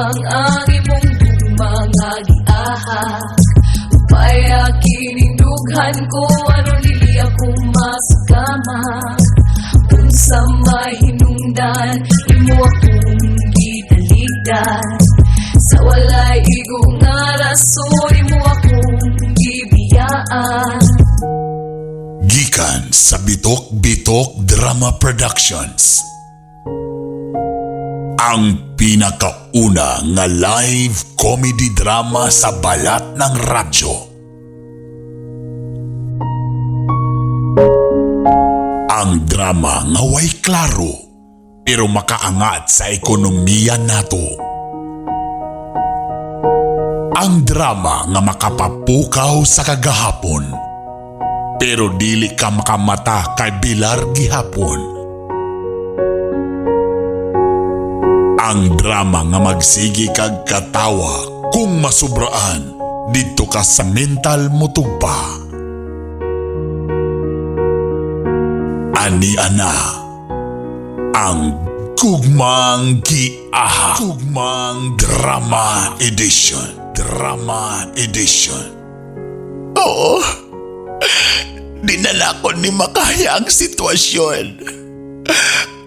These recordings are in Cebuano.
Tabang ang imong gugma nga giahak. Upaya kining dughan ko aron dili ako masakama. Unsa may hinungdan, imo akong gitaligdan. Sa walay igo nga rason, imo akong gibiyaan. Gikan sa Bitok Bitok Drama Productions. Ang pinakauna nga live comedy drama sa balat ng radyo. Ang drama nga way klaro pero makaangat sa ekonomiya nato. Ang drama nga makapapukaw sa kagahapon pero dili ka makamata kay Bilar gihapon. Ang drama nga magsigi kag katawa kung masubraan didto ka sa mental motugpa. Ani ana ang Gugmang Giaha. Gugmang Drama Edition. Drama Edition. Oo. Di na nako ni makaya ang sitwasyon.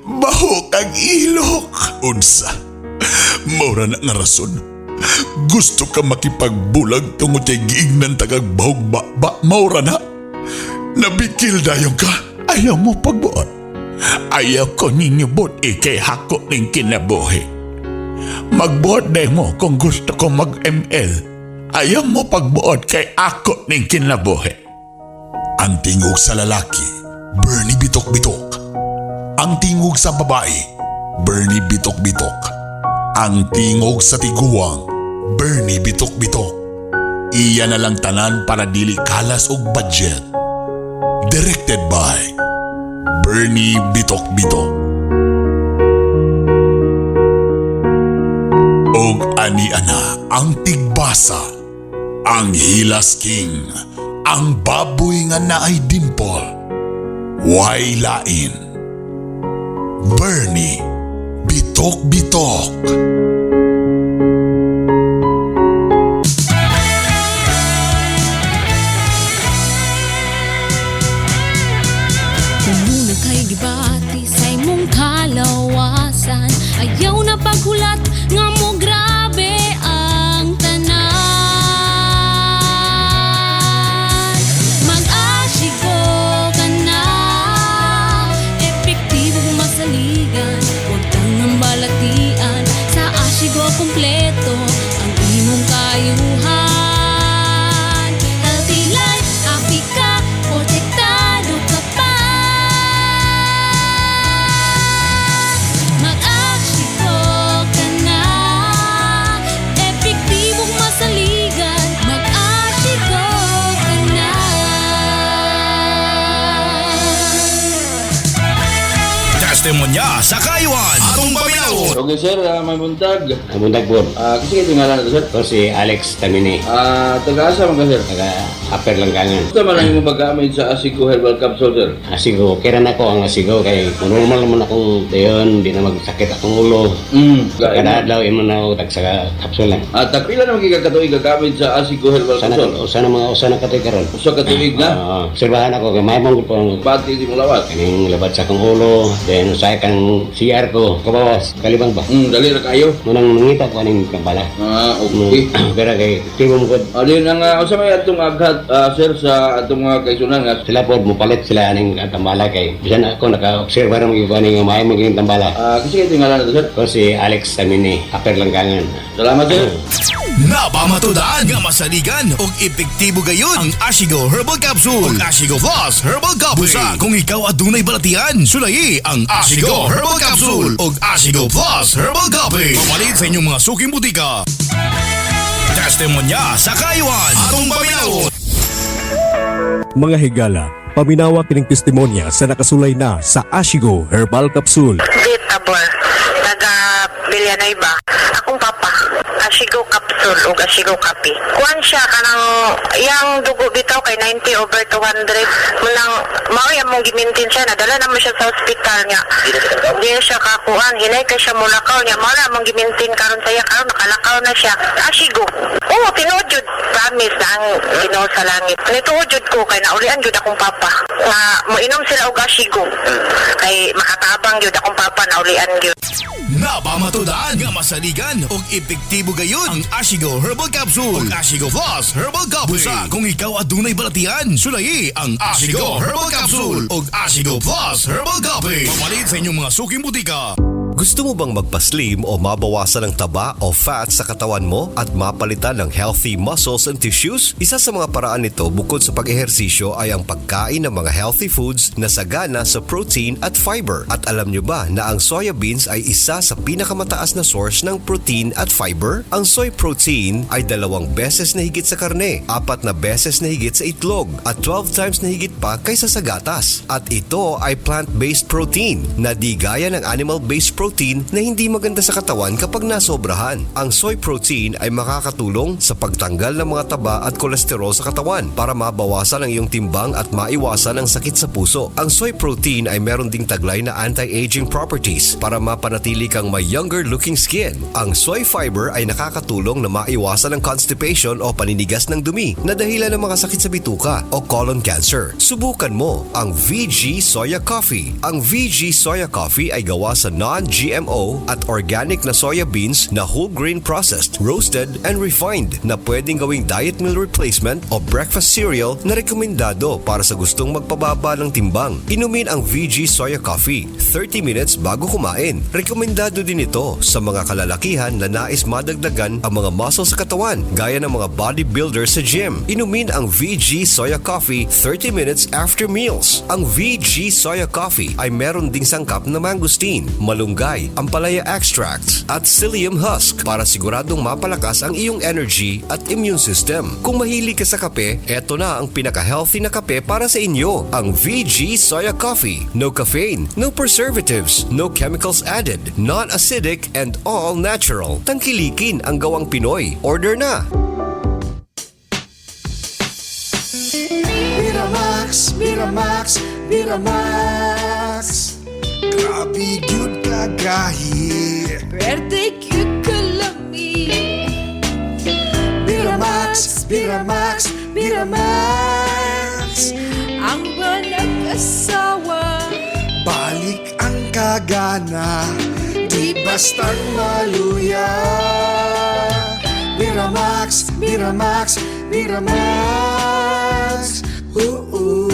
Baho kag ilok. Unsa? Maura na nga rason. Gusto ka makipagbulag tungod kay giignan tagag bahog ba, ba maura na. Nabikil dayon ka. Ayaw mo pagbuot. Ayaw ko ninyo buot ikay hako ning kinabuhi. Magbuot day mo kung gusto ko mag-ML. Ayaw mo pagbuot kay ako ning kinabuhi. Ang tingog sa lalaki, Bernie Bitok Bitok. Ang tingog sa babae, Bernie Bitok Bitok. Ang tingog sa tiguang, Bernie Bitok Bitok. Iya na lang tanan para dili kalas og budget. Directed by Bernie Bitok Bitok. Og ani ana ang tigbasa, ang Hilas King, ang baboy nga naay dimple, way lain. Bernie Bitok Bitok. Muna kay gibati sa imong kalawasan. Ayaw na paghulat nga mo grabe ang tanan. Mag-asigo ka na, epektibo masaligan. Huwag kang balatian, sa asigo kompleto ang imong kayuhan. Healthy life, happy ka, protektado ka pa. Mag-asigo ka na, epektibong masaligan. Mag-asigo ka na. Testimonya sa Kayuan. Atong paminawon. Okay sir, may buntag. Ang buntag po. Kasi kayo ngalan na to sir. Ako si Alex Tamini, Taga-asa man ka sir. Taga Upper Langgangan. Gusto man lang imong paggamit sa Asico Herbal Capsule sir. Asigo, kira na ko ang asigo kay kung normal naman akong dayon, di na magsakit akong ulo. Kada adlaw imo na ako tag sa kapsula. At pila naman kay katuig gagamit sa Asico Herbal Sana Capsule? usa na mga usa na katuig karon. Usa ka tuig na. Oo, obserbahan ako kay may mong po ang Pati di mong lawas. kaning labat sa akong ulo, then usahay kang CR ko, kabawas, kalibang ba? Dali ra kayo. Munang nangita ko aning kabala. Okay. Pero kay tibo mo gud Alin ang usa may atong aghat sir sa atong mga kaisunan nga sila po mopalit sila aning tambala kay bisan ako naka-obserba ra magyud ko aning maayo maging tambala. Kasi kayo ngalan na to sir. Ako si Alex Tamini, Upper Langgangan. Salamat sir. Napamatudaan nga masaligan og epektibo gayon ang Ashigo Herbal Capsule ug Ashigo Plus Herbal Coffee. Busa kung ikaw adunay balatian, sulayi ang Ashigo Herbal Capsule ug Ashigo Plus Herbal Coffee. Papalit sa inyong mga suking butika. Testimonya sa Kayuan. Atong paminawon. Mga higala, paminawa kining testimonya sa nakasulay na sa Ashigo Herbal Capsule. Vegetable. Taga Villanueva. Akong papa, Ashigo capsule ug Ashigo kape. Kuan siya kanang iyang dugo bitaw kay 90 over 200. Munang mao yang mong gimintin siya, nadala na mo siya sa ospital niya. Di na siya kakuan, hinay kay siya mulakaw niya. Mao na mong gimintin karon saya karon nakalakaw na siya. Ashigo. Oo, tinuod jud, promise na ang Ginoo sa langit. Nituod jud ko kay naulian jud akong papa. Nga moinom sila og Ashigo. Kay makatabang jud akong papa, naulian jud. Napamatudan nga masaligan og epektibo gayon ang Ashigo Herbal Capsule ug Ashigo Plus Herbal Coffee. Busa kung ikaw adunay balatian, sulayi ang Ashigo Herbal Capsule ug Ashigo Plus Herbal Coffee. Papalit sa inyong mga suking butika. Gusto mo bang magpaslim o mabawasan ang taba o fat sa katawan mo at mapalitan ng healthy muscles and tissues? Isa sa mga paraan nito bukod sa pag-ehersisyo ay ang pagkain ng mga healthy foods na sagana sa protein at fiber. At alam nyo ba na ang soya beans ay isa sa pinakamataas na source ng protein at fiber? Ang soy protein ay 2 beses na higit sa karne, 4 na beses na higit sa itlog, at 12 times na higit pa kaysa sa gatas. At ito ay plant-based protein na di gaya ng animal-based protein na hindi maganda sa katawan kapag nasobrahan. Ang soy protein ay makakatulong sa pagtanggal ng mga taba at kolesterol sa katawan para mabawasan ang iyong timbang at maiwasan ang sakit sa puso. Ang soy protein ay meron ding taglay na anti-aging properties para mapanatili kang may younger looking skin. Ang soy fiber ay nakakatulong na maiwasan ang constipation o paninigas ng dumi na dahilan ng mga sakit sa bituka o colon cancer. Subukan mo ang VG Soya Coffee. Ang VG Soya Coffee ay gawa sa non-GMO at organic na soya beans na whole grain processed, roasted, and refined na pwedeng gawing diet meal replacement o breakfast cereal na rekomendado para sa gustong magpababa ng timbang. Inumin ang VG Soya Coffee 30 minutes bago kumain. Rekomendado din ito sa mga kalalakihan na nais madagdagan ang mga muscle sa katawan gaya ng mga bodybuilders sa gym. Inumin ang VG Soya Coffee 30 minutes after meals. Ang VG Soya Coffee ay meron ding sangkap na mangosteen, malunggay, ampalaya extracts at psyllium husk para siguradong mapalakas ang iyong energy at immune system. Kung mahilig ka sa kape, eto na ang pinaka-healthy na kape para sa inyo, ang VG Soya Coffee. No caffeine, no preservatives, no chemicals added, non-acidic and all natural. Tangkilikin ang gawang Pinoy. Order na! Miramax, Miramax, Miramax. Grabe gyud kagahi. Pwerte gyud kalami. Miramax, Miramax, Miramax. Ang nag-asawa. Balik ang kagana. Di bastang maluya. Miramax, Miramax, Miramax. Ooh.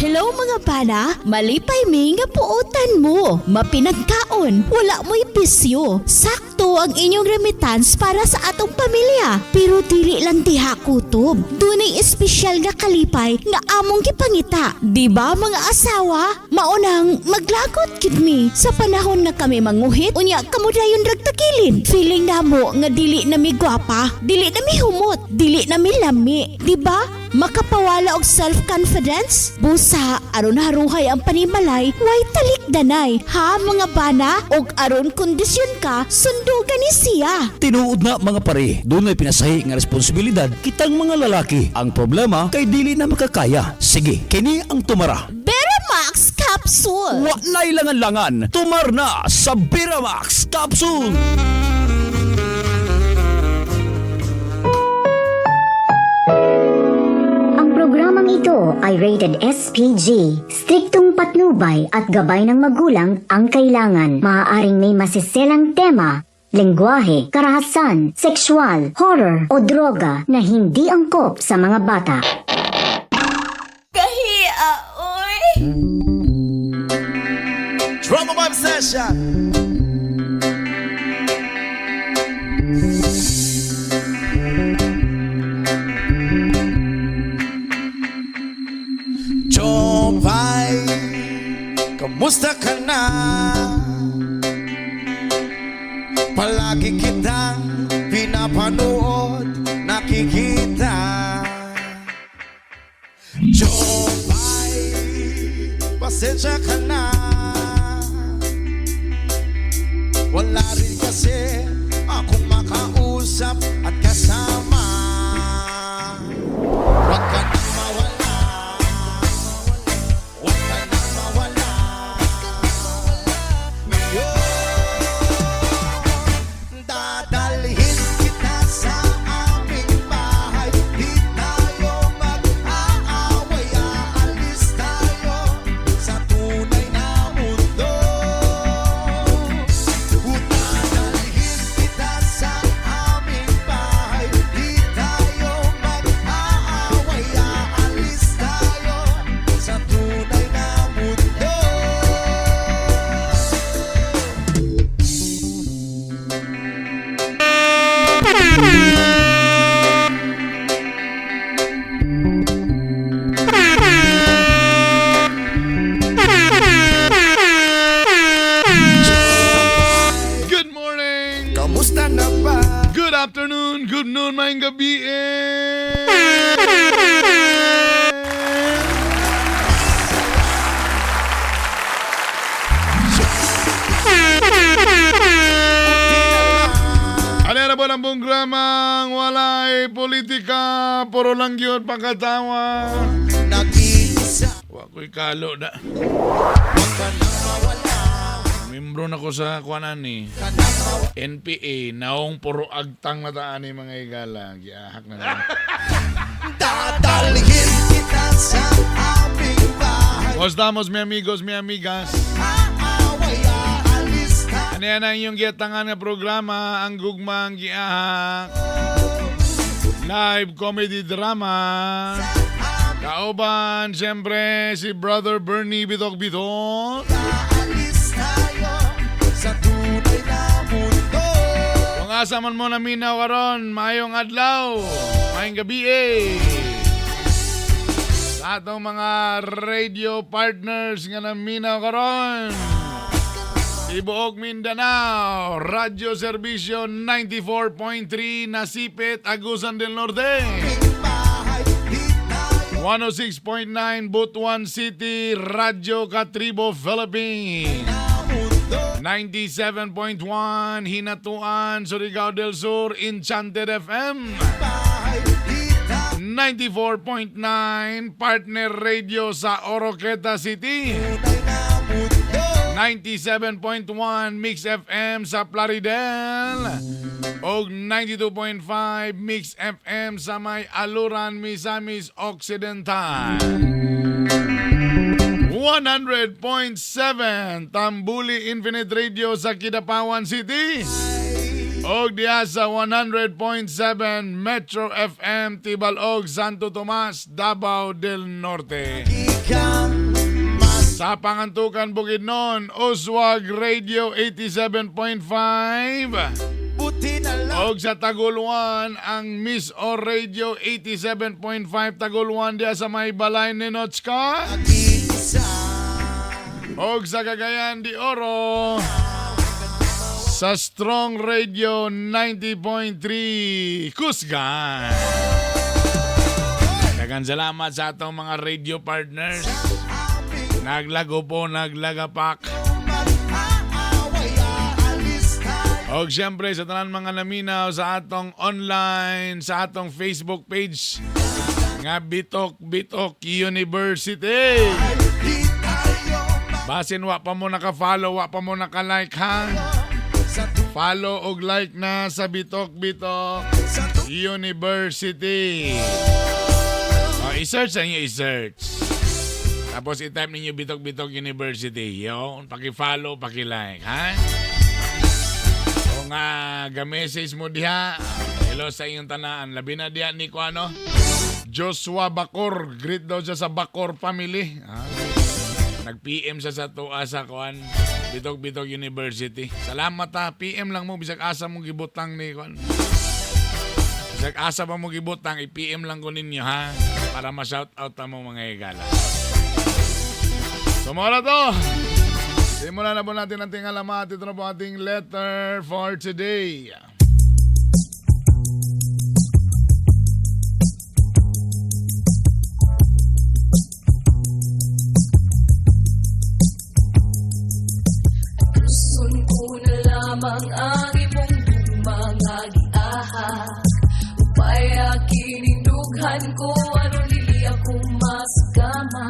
Hello mga bana, malipay mi nga puotan mo. Mapinagkaon, wala mo'y bisyo. Sakto ang inyong remittance para sa atong pamilya. Pero dili lang diha kutob. Dunay espesyal nga kalipay nga among gipangita. Di ba mga asawa? Maunang maglagot gid mi sa panahon nga kami manguhit, unya kamo dayon rag tagilid. Feeling namo nga dili na mi gwapa, dili na mi humot, dili na mi lami. Di ba? Makapawala og self-confidence? Busa, aron haruhay ang panimalay, way talikdanay. Ha mga bana? Og aron kondisyon ka, sundugan ni siya. Tinuod na mga pare, dunay pinasahi nga responsibilidad kitang mga lalaki. Ang problema kay dili na makakaya. Sige, kini ang tumara. Beramax Capsule! Wa na'y langan-langan, tumar na sa Beramax Capsule! Ang programang ito ay rated SPG. Striktong patnubay at gabay ng magulang ang kailangan. Maaaring may masiselang tema, lengguwahe, karahasan, sexual, horror o droga na hindi angkop sa mga bata. Kahiya, oy. Drama Vibe Session. Chopay, kamusta ka na? Palagi kitang pinapanood, nakikita. Jopay, pasensya ka na. Wala rin kasi akong makausap at kasama. Huwag ka nang mawala. Huwag ka nang mawala. Ngayon, dadalhin kita sa aming bahay. Di tayo mag-aaway, aalis tayo sa tunay na mundo. Dadalhin kita sa aming bahay. Di tayo mag-aaway, aalis tayo sa tunay na mundo. Good morning! Kamusta na ba? Good afternoon, good noon, maayong gabi eh! Ano na po ang buong gramang walay politika, puro lang yun pagkatawa. Nag-iisa. Wa ko'y kalo na. Huwag ka nang mawala. Membro na ko sa kuanan ni NPA, naong puro agtang na taan ni mga igala. Giahak na lang. Dadalhin kita sa aming bahay. Kostamos, mi amigos, mi amigas. Aaway, aalis tayo. Ano yan ang inyong giatangan nga programa, ang gugmang giahak. Live comedy drama. Kauban, siyempre, si Brother Bernie Bitok Bitok. Aalis tayo sa tunay na mundo. Kung asa man mo naminaw karon, maayong adlaw, maayong gabi eh. Sa atong mga radio partners nga naminaw karon. Tibuok Mindanao, Radyo Serbisyo 94.3 Nasipit, Agusan del Norte. 106.9 Butuan City, Radyo Katribo, Philippines. 97.1 Hinatuan, Surigao del Sur, Enchanted FM. 94.9 Partner Radio sa Oroqueta City. 97.1 Mix FM sa Plaridel. Og 92.5 Mix FM sa may Aluran, Misamis Occidental. 100.7 Tambuli Infinite Radio sa Kidapawan City. Og diha sa 100.7 Metro FM Tibalog, Santo Tomas, Davao del Norte. Sa Pangantukan Bukidnon, Uswag Radio 87.5. Buti na lang. Og sa Taguluan, ang Miss O Radio 87.5 Taguluan diha sa may balay ni Notchka. Og sa Cagayan de Oro, sa Strong Radio 90.3 Kusgan. Daghang salamat sa atong mga radio partners. Naglago po, naglagapak. Og siyempre sa tanan mga naminaw sa atong online, sa atong Facebook page nga Bitok Bitok University. Basin wa pa mo naka-follow, wa pa mo naka-like ha. Follow og like na sa Bitok Bitok University. O, i-search sa inyo, i-search. Tapos i-type ninyo Bitok Bitok University. Yun, paki-follow, paki-like, ha? Kung ga-message mo diha, hello sa inyong tanaan. Labi na diha ni ko ano, Joshua Bakor. Greet daw siya sa Bakor family. Ah, nag-PM siya sa tuwa sa kuan Bitok Bitok University. Salamat ha. PM lang mo bisag asa mo gibutang ni kuan. Bisag asa pa mo gibutang, i-PM lang ko ninyo ha para ma-shout out mo mga higala. So mao na to. Simulan na po natin ang ating alamat. Ito na po ating letter for today. Gusto ko na lamang ang imong mga giahak. Upaya kinindughan ko aron dili ako masugama.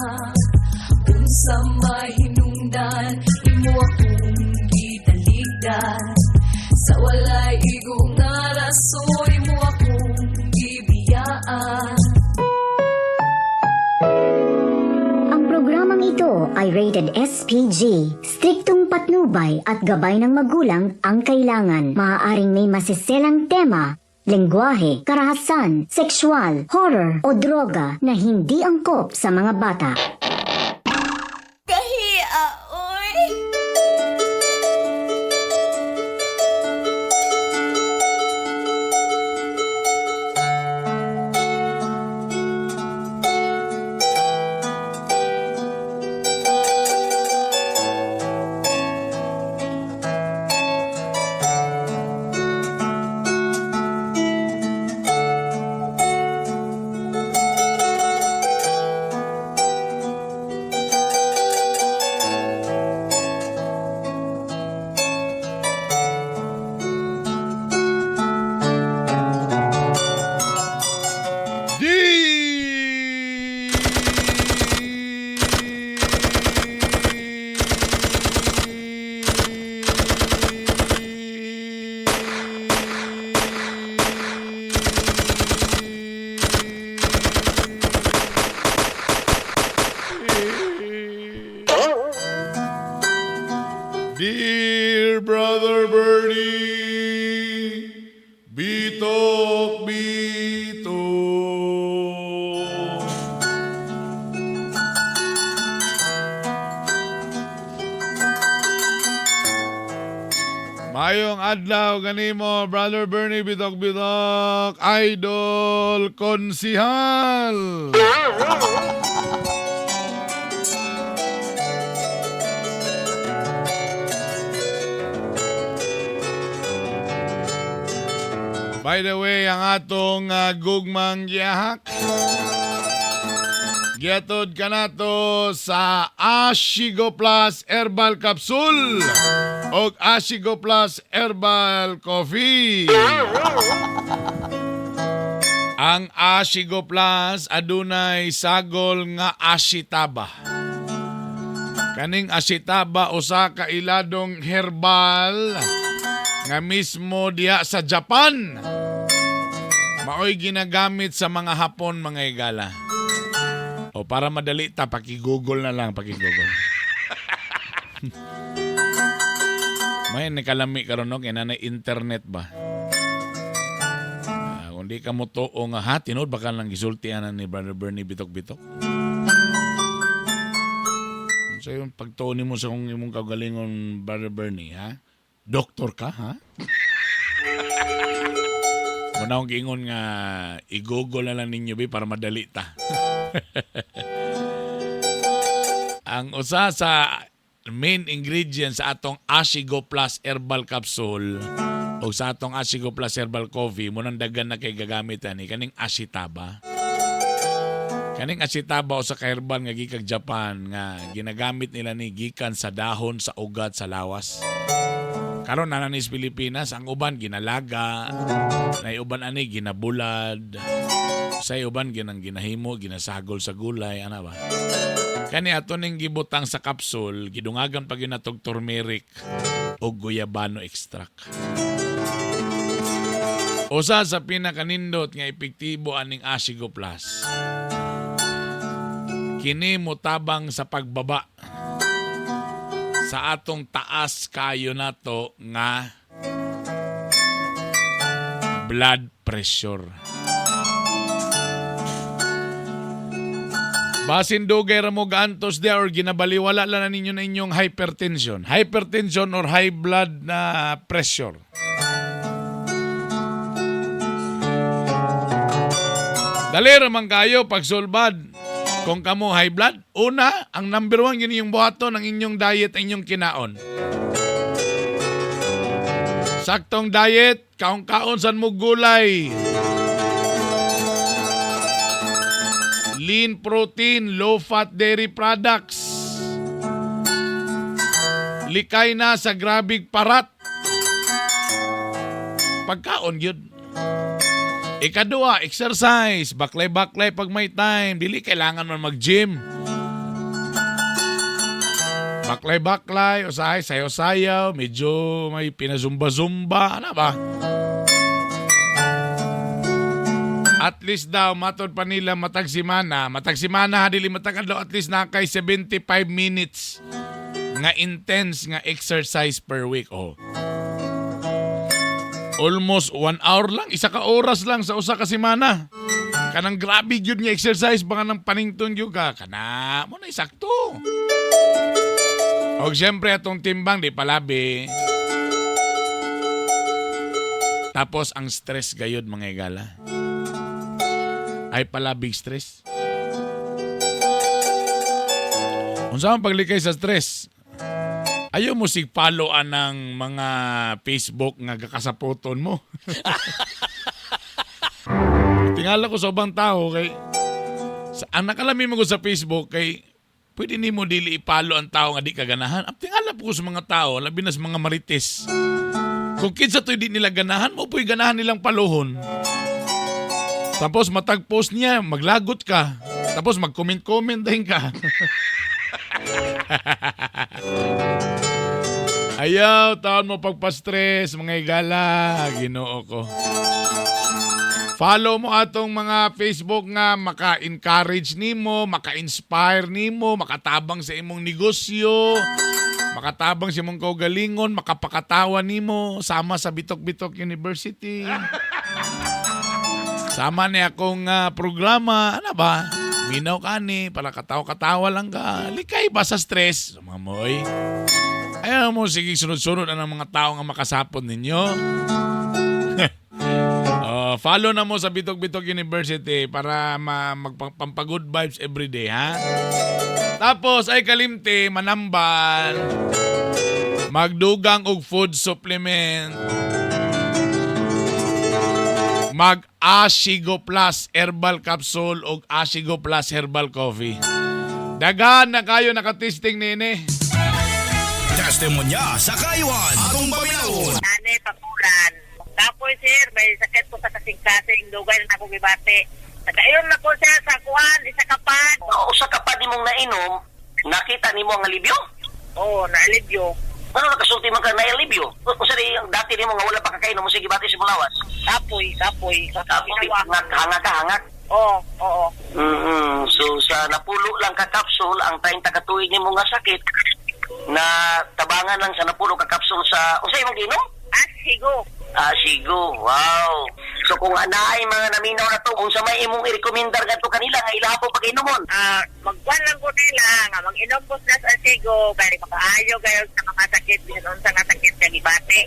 Unsa may hinungdan imo akong gitaligdan. Sa walay igo nga rason imo akong gibiyaan. Ang programang ito ay rated SPG. Striktong patnubay at gabay ng magulang ang kailangan. Maaaring may masiselang tema, lengguwahe, karahasan, sexual, horror o droga na hindi angkop sa mga bata. Kahia, oy. Dear Brother Bernie, bitok bitok. Mayong adlaw ganimo, Brother Bernie, bitok bitok, idol konsihal. By the way, ang atong gugmang giyahak, giatod ka nato sa Ashigo Plus Herbal Capsule o Ashigo Plus Herbal Coffee. Ang Ashigo Plus adunay sagol nga ashitaba. Kaning ashitaba usa ka iladong herbal nga mismo diha sa Japan. Maoy ginagamit sa mga Hapon, mga igala. O para madali ta, paki-Google na lang, paki-Google. May nakalami karon no kay na internet ba. Kung di ka mo tuo nga ha, tinuod baka lang gisultian na ni Brother Bernie bitok-bitok. Sa yung pagtuo nimo sa kung imong kaugalingon, Brother Bernie, ha? Doktor ka, ha? Muna akong giingon nga i-google na lang ninyo bi para madali ta. Ang usa sa main ingredient sa atong Ashigo Plus Herbal Capsule o sa atong Ashigo Plus Herbal Coffee, munang dagan na kay gagamit ani kaning ashitaba. Kaning ashitaba usa ka herbal nga gikag Japan nga ginagamit nila ni gikan sa dahon, sa ugat, sa lawas. Karon na sa Pilipinas, ang uban ginalaga, na uban ani ginabulad, sa uban ginang ginahimo, ginasagol sa gulay, ana ba? Kani ato ning gibutang sa kapsul, gidungagan pa ginatog turmeric o guyabano extract. Usa sa pinakanindot nga epektibo aning Ashigo Plus. Kini motabang sa pagbaba sa atong taas kayo nato nga blood pressure. Basin dugay ra mo gaantos dia or ginabaliwala lang na ninyo na inyong hypertension. Hypertension or high blood na pressure. Dali ra man kayo pagsulbad. Kung kamo high blood, una, ang number one yun yung buhaton ang inyong diet, ang inyong kinaon. Saktong diet, kaon-kaon san mo gulay. Lean protein, low fat dairy products. Likay na sa grabig parat. Pagkaon yun. Ikadua, exercise. Baklay-baklay pag may time. Dili kailangan man mag-gym. Baklay-baklay, usahay, sayaw-sayaw, medyo may pinazumba-zumba, ano ba? At least daw, matod pa nila matag simana. Matag simana, ha, dili matag adlaw, at least na kay 75 minutes nga intense nga exercise per week. Oh. Almost 1 hour lang, isa ka oras lang sa usa ka semana. Kanang grabe gyud nga exercise baka nang panington gyud ka kana mo na sakto. Og siyempre atong timbang di palabi. Tapos ang stress gayud, mga igala. Ay palabig stress. Unsa man paglikay sa stress? Ayaw mo sig follow anang mga Facebook nga gakasapoton mo. Tingala ko sa ubang tao kay sa, ang nakalami mo ko sa Facebook kay pwede nimo dili i-follow ang tao nga di ka ganahan. Ang tingala po ko sa mga tao, labi na sa mga marites. Kung kinsa to'y di nila ganahan mo, po'y ganahan nilang paluhon. Tapos matag post niya, maglagot ka. Tapos mag-comment-comment din ka. Ayaw, taon mo pagpa-stress, mga igala. Ginoo ko. Follow mo atong mga Facebook nga maka-encourage nimo, maka-inspire nimo, makatabang sa imong negosyo, makatabang sa imong kaugalingon, makapakatawa nimo, sama sa Bitok-Bitok University. Sama ni akong programa, ano ba? Minaw ka ni, para katawa-katawa lang ka. Likay ba sa stress? Mga moy. Ayaw mo, sige, sunod-sunod ang mga tao nga makasapon ninyo. Oh, follow na mo sa Bitok Bitok University para magpampa-good vibes everyday, ha? Tapos ay kalimti, manambal, magdugang og food supplement, mag Asigo Plus Herbal Capsule og Asigo Plus Herbal Coffee. Dagan na kayo nakatesting nini. Testimonya sa kayuan. Atong paminawon. Ane, pakulan. Kapoy, sir, may sakit ko sa kasing-kasing. Dugay na ako gibati. Nagkayon na ko siya sa kuan, isa ka pad. Usa ka pad nimong nainom, nakita nimo ang alibyo? Oo, naalibyo. Ano nakasulti man ka na alibyo? Usa di ang dati nimo nga wala pa kakainom mo sige bati sa lawas. Kapoy, kapoy. Kapoy, hangak, hangak ka, hangak. Oo, oo. So sa napulo lang ka kapsul ang 30 ka tuig nimo nga sakit na tabangan lang sa napulo ka kapsul sa usa imong giinom? Ah, sigo. Ah, sigo. Wow. So kung anaay mga naminaw na to, unsa may imong i-recommendar ngadto kanila nga ilaha po pag-inomon? Ah, magkuan lang ko nila nga mag-inom ko sila sa sigo kay makaayo kayo sa mga sakit bisan unsa nga sakit nga gibati.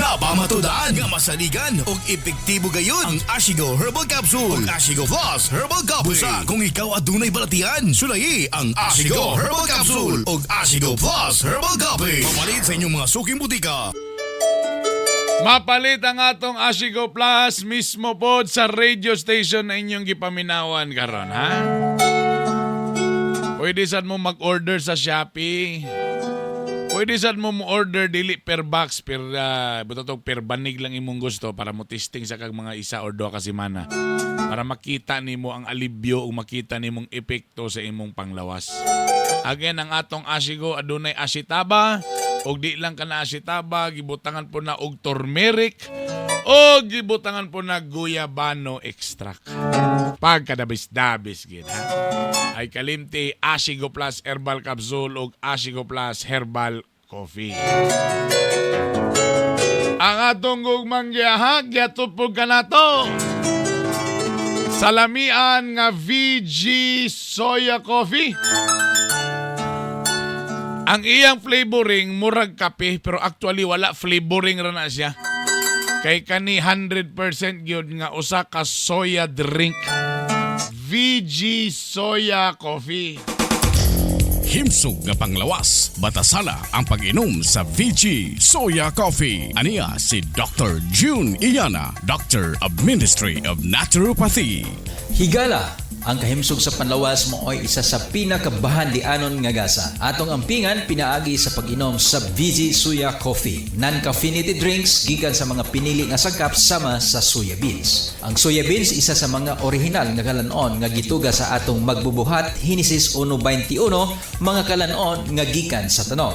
Napamatudaan nga masaligan og epektibo gayud ang Ashigo Herbal Capsule ug Ashigo Plus Herbal Coffee. Busa kung ikaw adunay balatian, sulayi ang Ashigo Herbal Capsule ug Ashigo Plus Herbal Coffee. Papalit sa inyong mga suking butika. Mapalit ang atong Ashigo Plus mismo po sa radio station na inyong gipaminawan karon, ha? Pwede sad mo mag-order sa Shopee. Pwede sad mo mo-order dili per box, per buto per banig lang imong gusto para mo testing sa kag mga isa or duha ka semana. Para makita nimo ang alibyo o makita nimong epekto sa imong panglawas. Again, ang atong Ashigo adunay ashitaba og di lang ka na ashitaba, gibutangan po na og turmeric o gibutangan po na guyabano extract. Pagkadabis-dabis gid ha. Ay kalimti Ashigo Plus Herbal Capsule og Ashigo Plus Herbal Coffee. Ang atong gugmang giyahag, giatupog ka na to. Salamian nga VG Soya Coffee. Ang iyang flavoring murag kape pero actually wala, flavoring ra na siya. Kay kani 100% gyud nga usa ka soya drink. VG Soya Coffee. Himsog nga panglawas, batasala ang pag-inom sa VG Soya Coffee. Aniya si Dr. June Iyana, Doctor of Ministry of Naturopathy. Higala, ang kahimsog sa panlawas maoy isa sa pinakabahandianon nga gasa. Atong ampingan pinaagi sa pag-inom sa VG Suya Coffee. Non-caffeinated drinks gikan sa mga pinili nga sangkap sama sa soya beans. Ang soya beans isa sa mga orihinal nga kalanon nga gituga sa atong magbubuhat Henesis 1:21, mga kalanon nga gikan sa tanom.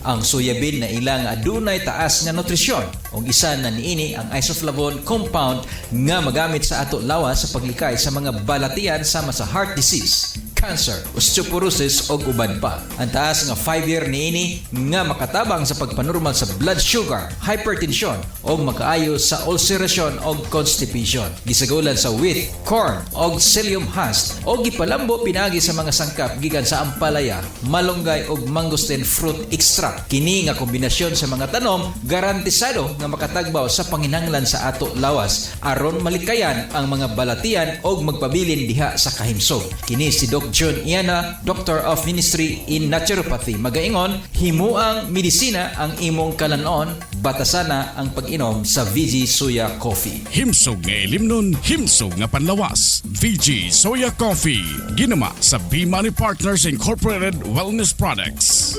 Ang soya bean na ilang adunay taas nga nutrisyon ug isa na niini ang isoflavone compound nga magamit sa ato lawas sa paglikay sa mga balatian sama sa heart disease, cancer, osteoporosis ug uban pa. Ang taas nga 5-year niini nga makatabang sa pagpanormal sa blood sugar, hypertension ug makaayo sa ulceration ug constipation. Gisagulan sa wheat, corn ug psyllium husk ug gipalambo pinaagi sa mga sangkap gikan sa ampalaya, malunggay ug mangosteen fruit extract. Kini nga kombinasyon sa mga tanom garantisado nga makatagbaw sa panginahanglan sa ato lawas aron malikayan ang mga balatian og magpabilin diha sa kahimsog. Kini si Doc John Iana, Doctor of Ministry in Naturopathy. Magaingon, himuang medisina ang imong kalanon, batasana ang pag-inom sa VG Soya Coffee. Himsog nga ilimnon, himsog nga panlawas. VG Soya Coffee. Ginama sa B-Money Partners Incorporated Wellness Products.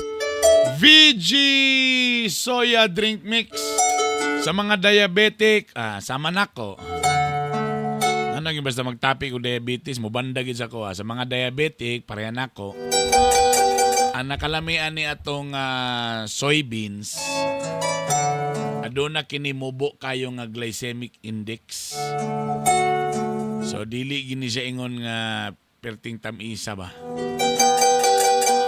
VG Soya Drink Mix. Sa mga diabetic, sama nako. Ano yung basta mag-topic o diabetes, mubanda gid sa ko. Sa mga diabetic, pareha nako. Ang nakalamian ni atong soybeans, aduna kini mubo kayo nga glycemic index. So dili gini siya ingon nga perting tamisa ba.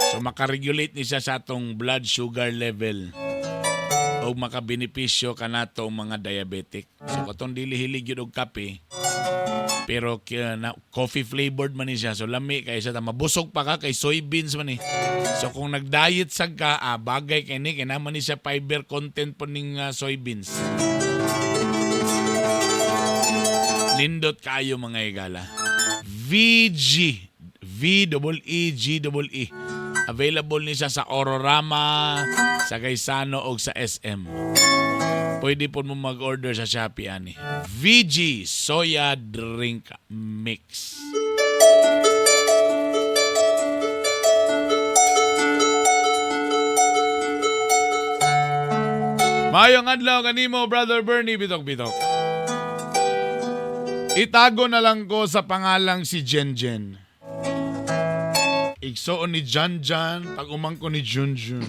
So makaregulate ni siya sa atong blood sugar level o makabenepisyo kanato mga diabetic. So katong dili hilig yun og kape, pero na, coffee flavored man ni siya. So lami kay siya, mabusog pa ka kay soybeans man ni. So kung nag-diet sad ka, bagay kay ni kay naman ni siya fiber content po ning soybeans. Nindot kayo mga higala. VG V double E G double E. Available ni siya sa Ororama, sa Gaisano o sa SM. Pwede po mo mag-order sa Shopee ani. VG Soya Drink Mix. Mayong adlaw kanimo, Brother Bernie Bitok-Bitok. Itago na lang ko sa pangalang si Jen Jen. Igsoon ni Jan Jan, pag umangko ni Jun Jun.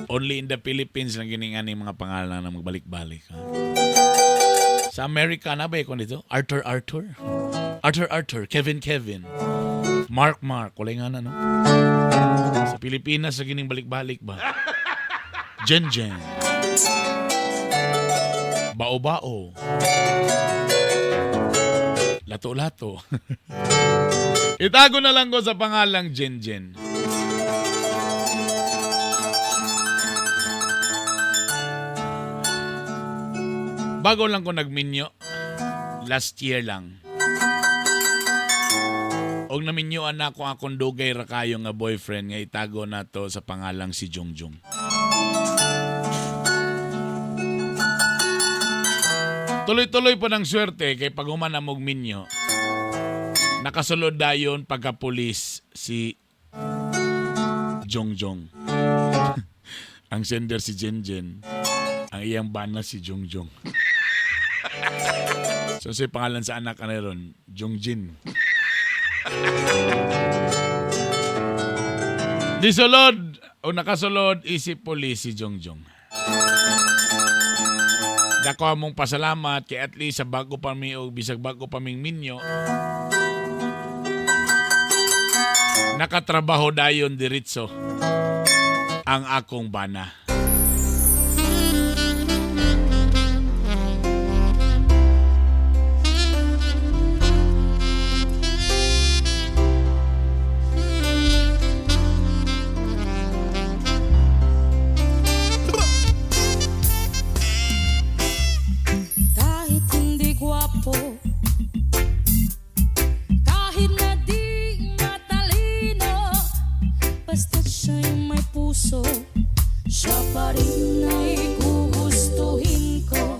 Only in the Philippines lang gining ani mga pangalan na magbalik-balik. Ha? Sa Amerika na ba ko dito? Arthur Arthur? Arthur Arthur, Kevin Kevin. Mark Mark, wala nga na no? Sa Pilipinas sa gining balik-balik ba? Jen Jen. Bao-bao. Lato-lato. Itago na lang ko sa pangalang Jen Jen. Bago lang ko nagminyo, last year lang. Og naminyoan na ako akong dugay ra kayo nga boyfriend nga itago na to sa pangalang si Jungjung. Tuloy-tuloy po ng swerte kay pag human na mog minyo, nakasulod dayon pagka-pulis si Jongjong. Ang sender si Jen Jen, ang iyang bana si Jongjong. So si pangalan sa anak ano ron, Jongjin. Disulod o nakasulod isip pulis si Jongjong. Dako among pasalamat kay at least sa bago pa mi o bisag bago pa ming minyo, nakatrabaho dayon diretso ang akong bana. Kahit hindi gwapo, Puso, siya pa rin ay gugustuhin ko.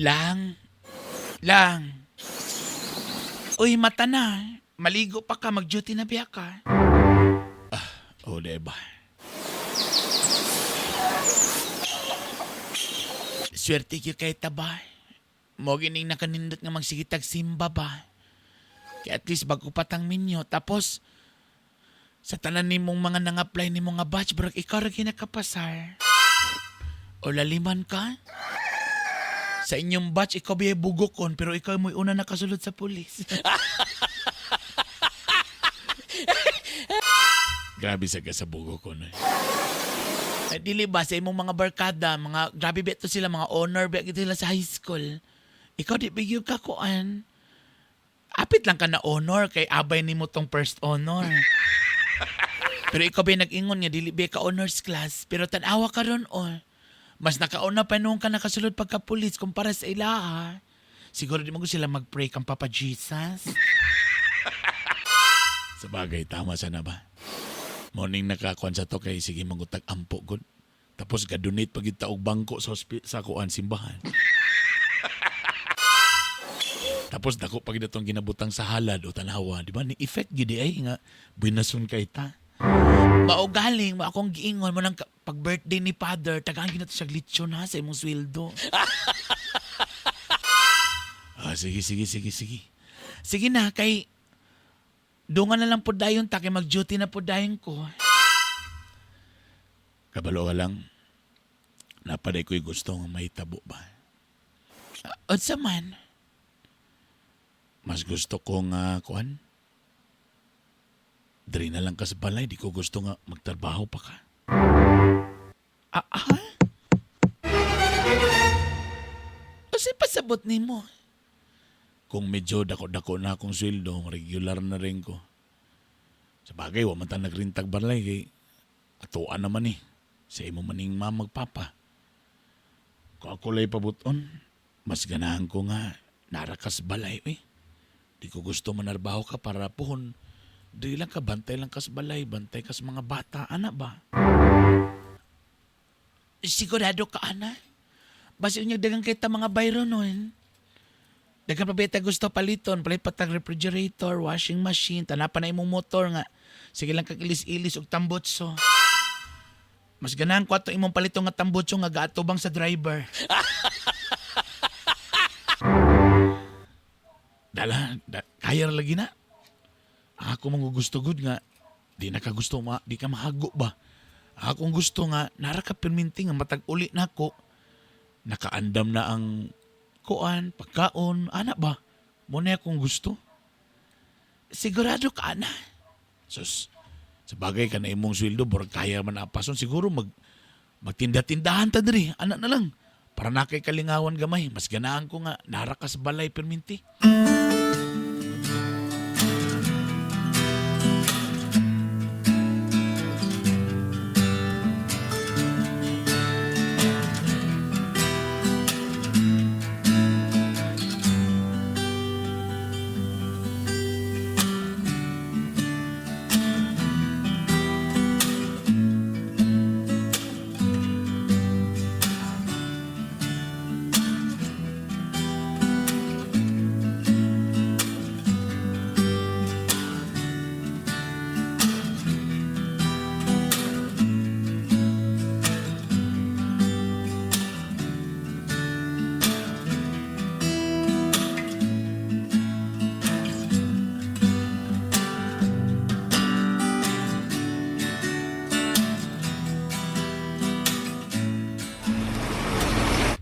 Lang. Lang. Uy, mata na. Maligo pa ka, mag-duty na biya ka. Ah, oh, diba? Swerte kayo kay taba. Mo gining nakanindot nga magsigitag simba ba. Kaya at least bago patang minyo. Tapos, sa tanan nimong mga nang-apply nimo nga batch, brag ikaw ra ginakapasar. O laliman ka? Sa inyong batch, ikaw ba bugokon, pero ikaw mo'y una nakasulod sa pulis. Grabe sa ka sa bugokon. Eh. Eh, dili ba sa imong mga barkada, mga grabe ba ito sila, mga honor ba ito sila sa high school. Ikaw di bigyo ka kuan. Apit lang ka na honor kay abay nimo tong first honor. Pero ikaw ba nag-ingon nga dili ba ka honors class, pero tan-awa ka ron oh. Mas nakauna pa noon ka nakasulod pagka-pulis kumpara sa ilaha. Siguro di mo sila mag-pray kang Papa Jesus. Sa bagay, tama sana ba? Morning nakakuan sa to kay sige mangutag ampo gud. Tapos ga-donate pag og bangko sa sa kuan simbahan. Tapos dako pag itong ginabutang sa halad o tanawa, di ba? Ni effect gid ay nga buinason kay ta. Mao galing mo akong giingon mo nang pag birthday ni father, tagaan gid nato siya lechon ha sa imong sweldo. Ah, sige, sige, sige, sige. Sige na kay dungan na lang po dayon ta kay mag-duty na po dayon ko. Kabalo ka lang. Napaday ko'y gusto nga mahitabo ba? Unsa man? Mas gusto ko nga kuan. Diri na lang ka sa balay, di ko gusto nga magtrabaho pa ka. Ah, ah? Kasi pasabot nimo. Kung medyo dako-dako na akong sweldo, regular na rin ko. Sa bagay, wa man ta nagrintag balay kay atuan naman eh. Sa imo maning mama magpapa. Kung ako lay pabuton, mas ganahan ko nga narakas balay eh. Di ko gusto manarbaho ka para puhon. Di lang ka, bantay lang kas balay, bantay kas mga bata, ana ba? Sigurado ka, ana? Basi unyag dagang kita mga bayro nun. Dagang pa ba gusto paliton, palit patag refrigerator, washing machine, tanapan na imong motor nga. Sige lang kag ilis-ilis og tambotso. Mas ganahan ko ato imong palito nga tambotso nga gaatubang sa driver. Dala, kaya ra lagi na. Ako mong gusto gud nga di na ka gusto ma, di ka mahago ba. Akong gusto nga nara ka perminti nga matag uli nako. Nakaandam na ang kuan, pagkaon, ana ba? Mo na akong gusto. Sigurado ka ana. Sus, sa bagay ka na imong sweldo, burag kaya man apason. Siguro magtinda-tindahan ta diri, ana na lang. Para na kay kalingawan gamay, mas ganahan ko nga nara ka sa balay perminti.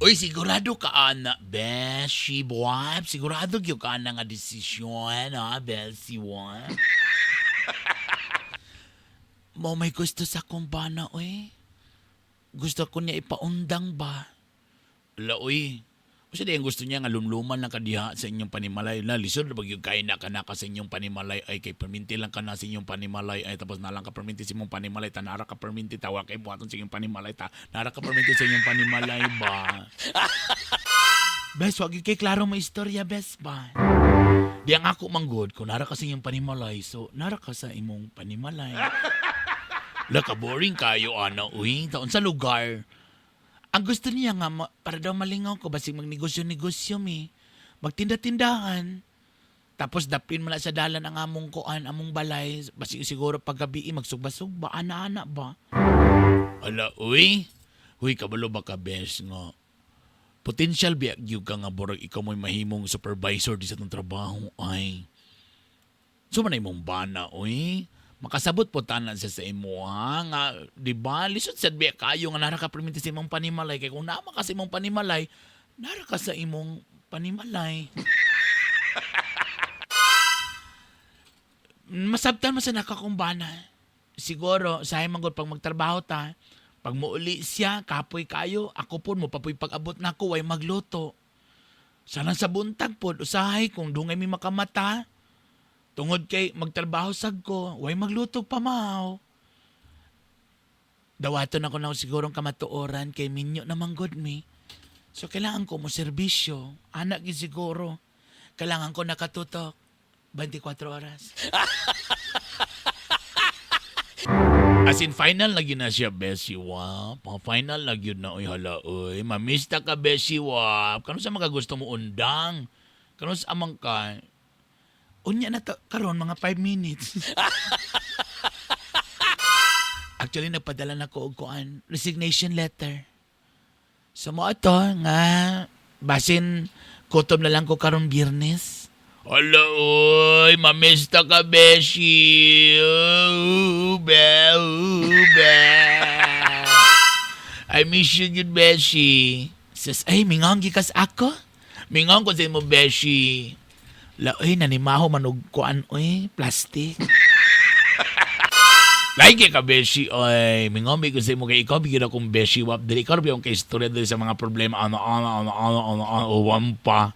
Uy, sigurado ka, ana, Beshi, boy. Sigurado gyud ka, ana, nga desisyon, ha, Beshi, boy. Mo may gusto sa akong bana, uy. Gusto ko niya ipaundang ba? Ala, uy. Kasi di ang gusto niya nga lumluman lang ka diha sa inyong panimalay. Na, lisod na pag kay na ka na ka sa inyong panimalay ay kay perminti lang ka na sa inyong panimalay ay tapos na lang ka perminti sa inyong panimalay tanara ka perminti tawa kay buhaton sa inyong panimalay ta nara ka perminti sa inyong panimalay ba. Bes, wag gyud kay klaro mo istorya, bes ba? Di ang ako manggod, kung nara ka sa inyong panimalay, so nara ka sa imong panimalay. Laka boring kayo, ana, uy. Taon sa lugar. Ang gusto niya nga, para daw malingaw ko, basig magnegosyo-negosyo mi. Magtinda-tindahan. Tapos dapin mo na sa dalan ang among kuan, among balay. Basig siguro paggabi, magsugba-sugba, ana-ana ba? Ala, uy. Uy, kabalo ba ka, bes nga? Potential biya gyud ka nga borag ikaw mo'y mahimong supervisor di sa tong trabaho ay. So man imong bana oy. Makasabot po tanan siya sa imo ha nga di ba lisod sad biya kayo nga nara ka perminti sa imong panimalay kay kung naa ka sa imong panimalay nara ka sa imong panimalay. Masabtan man sa nakakumbana. Siguro, sa man gud pag magtrabaho ta, pag muuli siya, kapoy kayo, ako po mo papoy pag-abot na ako, way magluto. Sana sa buntag pod, usahay kung dungay mi makamata. Tungod kay magtrabaho sag ko, way magluto pa mahaw. Dawaton ako na sigurong kamatuoran kay minyo naman gud mi. So kailangan ko mo serbisyo. Anak gyud siguro. Kailangan ko nakatutok 24 oras. As in, final na gyud na siya, Bessie Wap. Mga final na gyud na, uy, hala, uy. Mamista ka, Bessie Wap. Kano sa mga gusto mo undang? Kano sa amang ka? Unya na to, karon mga 5 minutes. Actually, nagpadala na ko og kuan, resignation letter. So mo ato nga basin kutob na lang ko karon Biyernes. Hala, oy, mamista ka, Beshi. Oh, be, oh, be. I miss you, good Beshi. Says, ay, mingang gikas ako. Mingang ko sa imo, Beshi. La, oy, nanimaho manog kuan, oy, plastic. Like ka, Beshi, oy. Mingombi ko sa imo kay ikaw, bigyan akong Beshi wap. Dili, ikaw biyong kay istorya dili sa mga problema. Ano, ano, ano, ano, ano, ano, uwan pa.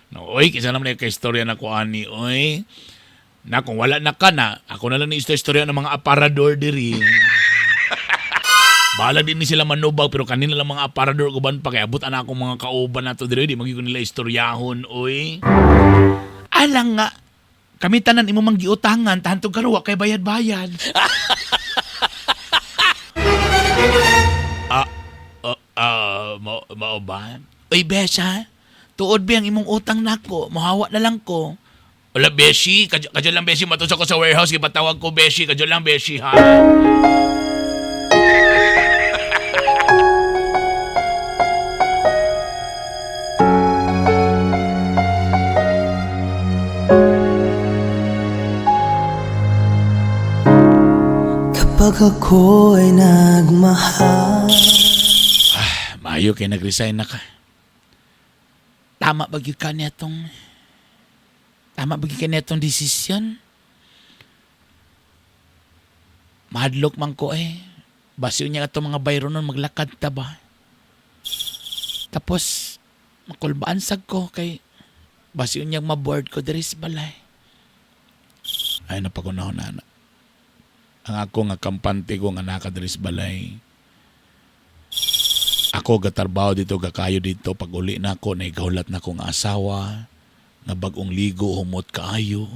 No, oy, kisa naman yung kay istorya na ko ani, oy. Na kung wala na ka na, ako na lang ni istorya ng mga aparador diri. Bahala din ni sila manubag pero kanina lang mga aparador ko ban pa kay abot ana akong mga kauban nato diri di magyud ko nila istoryahon oy. Alang nga kami tanan imo mang giutangan tantog karon wa kay bayad-bayad. Mao ba? Uy, Besha, tuod ba ang imong utang nako? Mohawa na lang ko. Wala, Beshi. Kadyo lang, Beshi. Matusok ko sa warehouse. Ipatawag ko, Beshi. Kadyo lang, Beshi, ha? Kapag ako ay nagmahal. Maayo kay nag-resign na ka. Tama ba gyud ka nitong Tama ba gyud ka nitong desisyon? Mahadlok man ko eh. Basiw niya atong mga bayro nun maglakad ta ba? Tapos makulbaan sag ko kay basiw niya maboard ko diri sa balay. Ay napakunahon na na. Ang ako nga kampante ko nga naka diri sa balay. Ako gatarbaho dito, gakayo dito. Pag uli na ako, naigahulat na akong asawa. Nga bagong ligo, humot kaayo.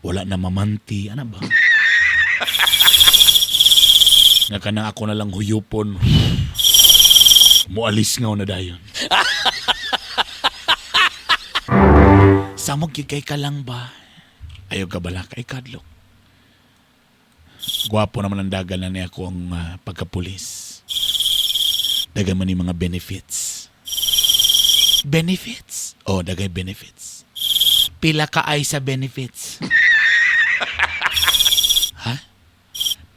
Wala na mamanti. Ano ba? Nga kanang ako na lang huyupon. Mualis nga na dayon. Samog gyud kay ka lang ba? Ayaw ka bala kay kadlok. Gwapo naman ang dagan na niya ako ang pagkapulis. Dagay man ni mga benefits. Benefits? Oh, dagay benefits. Pila ka ay sa benefits? Ha?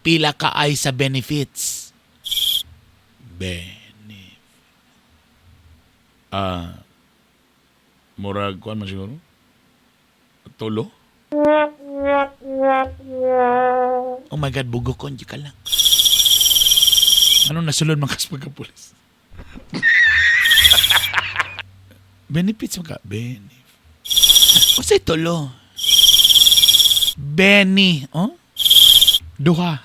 Pila ka ay sa benefits? Benefit. Murag, kuan man siguro? Tulo? Oh my God, bugo ko, hindi ka lang. Ano nasulod man kas pagkapulis? Benefits man ka. Benefit. Unsay tulo? Benny, oh? Duha.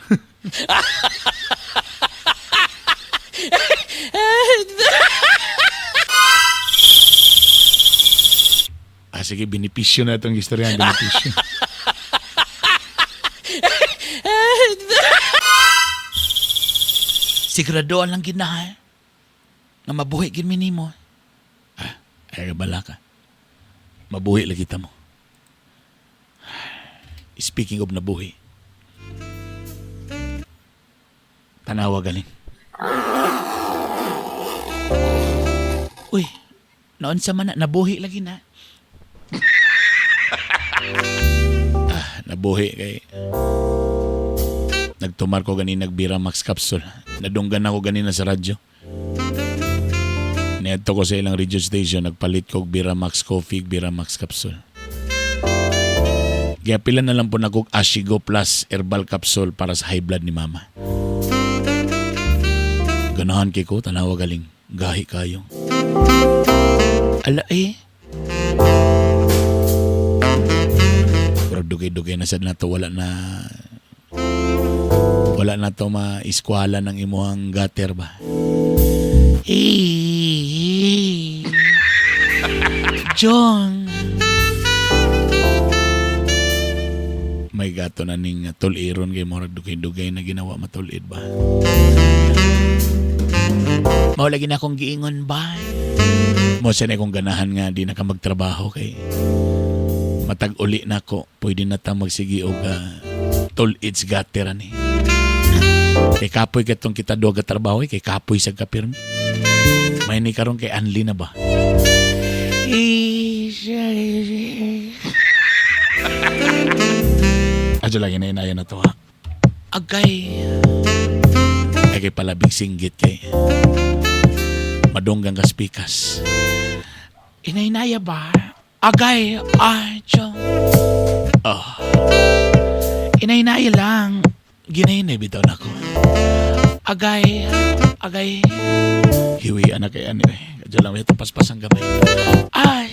Ah, sige, benepisyo na itong istorya. Benepisyo. Sigurado lang gid na ha. Nga mabuhi gid mi nimo. Ah, ay bala ka. Mabuhi lagi ta mo. Speaking of nabuhi. Tanawa galing. Uy, noon sa man na, nabuhi lagi na. Ah, nabuhi kay nagtumar ko ganin nagbira Max Capsule. Nadunggan ako ganina sa radyo. Niadto ko sa ilang radio station, nagpalit ko og Bira Max Coffee, Bira Max Capsule. Kaya pila na lang po nagkog Ashigo Plus Herbal Capsule para sa high blood ni Mama. Ganahan kay ko, tanawa galing. Gahi kayo. Ala eh. Pero dugay-dugay na sad nato wala na to maiskwala ng imuhang gutter ba. Eh. John. May gato na ning tuliron kay murag dugay-dugay na ginawa matulid ba. Mao lagi na akong giingon ba. Mo siya na akong ganahan nga di na ka magtrabaho kay matag uli na ko pwede na ta magsigi og tulid gutter ani. Kay kapoy katong kita duha ka trabaho eh, kay kapoy sa kapirmi. May ni karon kay anli na ba? Adyo lagi na inaya na to ha. Agay. Ay kay palabig singgit kay madunggang kas pikas. Inainaya ba? Agay. Ay, tiyo. Oh. Inainaya lang. Ginainay bitaw na ko. Agay. Agay. Hiwi anak kay ani. Kadyo lang ito paspas ang gamay. Ay,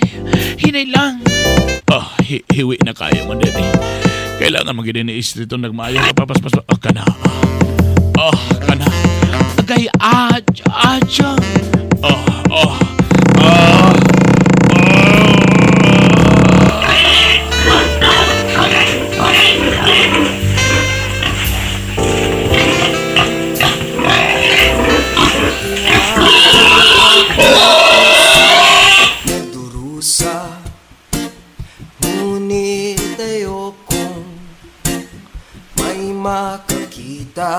hinay lang. Oh, hiwi na kayo man din eh. Kailangan magiging ni istri itong nagmaayo ka papaspas. Oh, kana. Oh, kana. Agay, adyo. Oh, oh, oh. Nagdurusa, ngunit ayokong may makakita.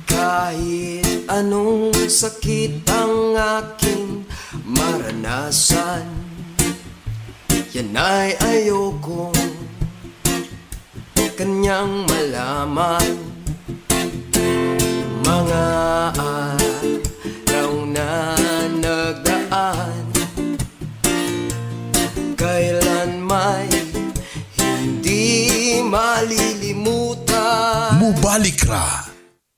Kahit anong sakit ang aking maranasan, yan ay ayokong kanyang malaman. Mga araw na nagdaan, kailan may hindi malilimutan. Mubalik ra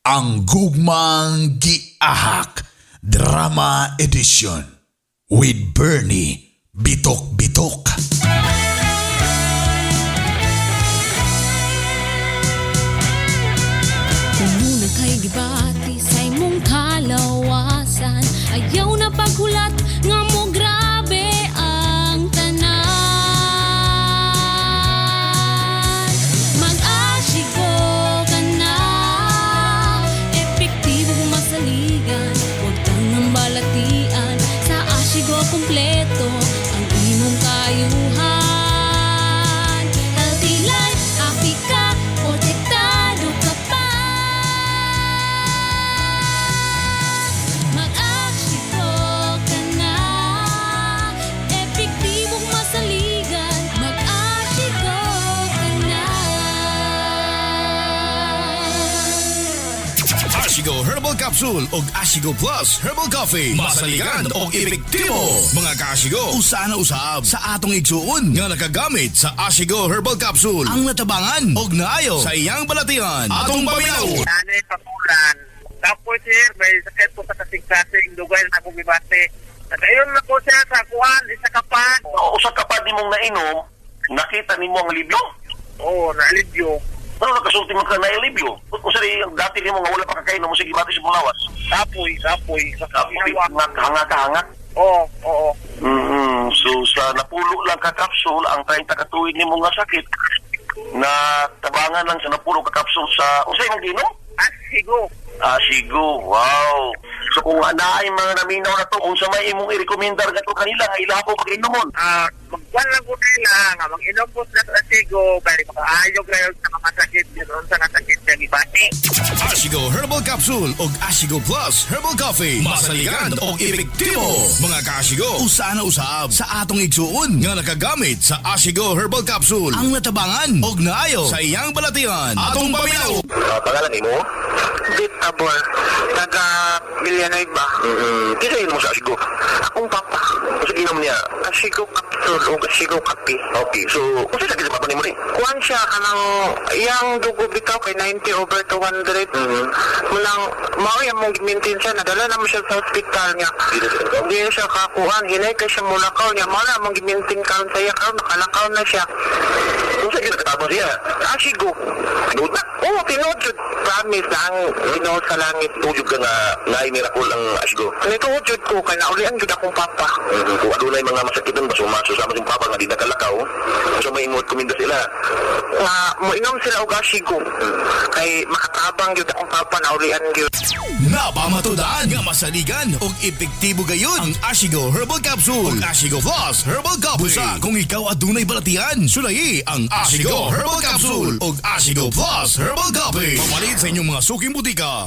ang Gugmang Giahak Drama Edition with Bernie Bitok Bitok. Umuna kay gibati sa imong kalawasan. Ayaw na paghulat nga mo grabe ang tanan. Mag-ashigo ka na, epektibo masaligan. Huwag kang ang balatian, sa Ashigo kompleto ang imong kayuhan. Healthy life, happy ka, protektado ka pa. Mag-ashigo ka na, epektibong masaligan. Mag-ashigo ka na. Ashigo Herbal Capsule og Ashigo Plus Herbal Coffee. Masaligan og epektibo. Mga kaashigo, usa na usab sa atong igsuon nga nakagamit sa Ashigo Herbal Capsule. Ang natabangan og naayo sa iyang balatian. Atong paminaw. Nanay pamulan. Tapos sir, may sakit ko sa kasing-kasing, dugay na akong gibati. Nakayon na ko siya sa kuan, isa ka pad. O, usa ka pad nimong nainom, nakita nimo ang alibyo? Oo, naalibyo. Ano nakasulti mo ka na alibyo? Usa rin ang dati nimo nga wala pa kakainom mo sige bati sa imong lawas. Kapoy, kapoy. Kapoy, hangak, hangak, hangak. Oo, oo. So sa napulo lang ka kapsul ang 30 ka tuig nimo nga sakit na tabangan lang sa napulo ka kapsul sa unsay imong giinom? Asigo. Asigo. Wow. So kung naay mga naminaw na to, unsa may imong i-recommendar gato kanila nga ila po pag-inomon? Ah, magkuan lang ko nila nga mag-inom po sila sa Asigo kay makaayo kayo sa mga sakit yun sa nga sakit sa gibati. Ashigo Herbal Capsule og Ashigo Plus Herbal Coffee. Masaligan og epektibo. Mga kaashigo, usa na usab sa atong igsuon nga nakagamit sa Ashigo Herbal Capsule ang natabangan og naayo sa iyang balatian. Atong paminaw. Pangalan nimo? Bitabor, taga Villanueva. Kinsa inom sa Asigo? Akong papa. Unsa giinom niya? Asigo capsule o Asigo kape. Okay. So unsa sakit sa papa nimo ni? Kuan siya kanang iyang dugo bitaw kay 90 over 200. Mulang mao yang mong maintain siya, nadala na mo siya sa hospital niya. Hindi na siya kakuan, hinay kay siya mulakaw niya. Mao na mong gimaintain karon sa iya karon nakalakaw na siya. Unsa gyud nakatabang siya? Asigo. Tinuod na? Oo, tinuod jud. Promise na ang Ginoo sa langit. Tuod jud ka nga naay miracle ang Asigo. Nituod jud ko kay naulian jud akong papa. Kung adunay mga masakiton ba suma susama sa papa nga di nakalakaw, unsa may imong rekomenda sila? Nga moinom sila og Asigo. Kay makatabang jud akong papa, naulian jud. Napamatudaan nga masaligan og epektibo gayud ang Ashigo Herbal Capsule ug Ashigo Plus Herbal Coffee. Busa kung ikaw adunay balatian, sulayi ang Ashigo Herbal Capsule ug Ashigo Plus Herbal Coffee. Pamalit sa inyong mga suking butika.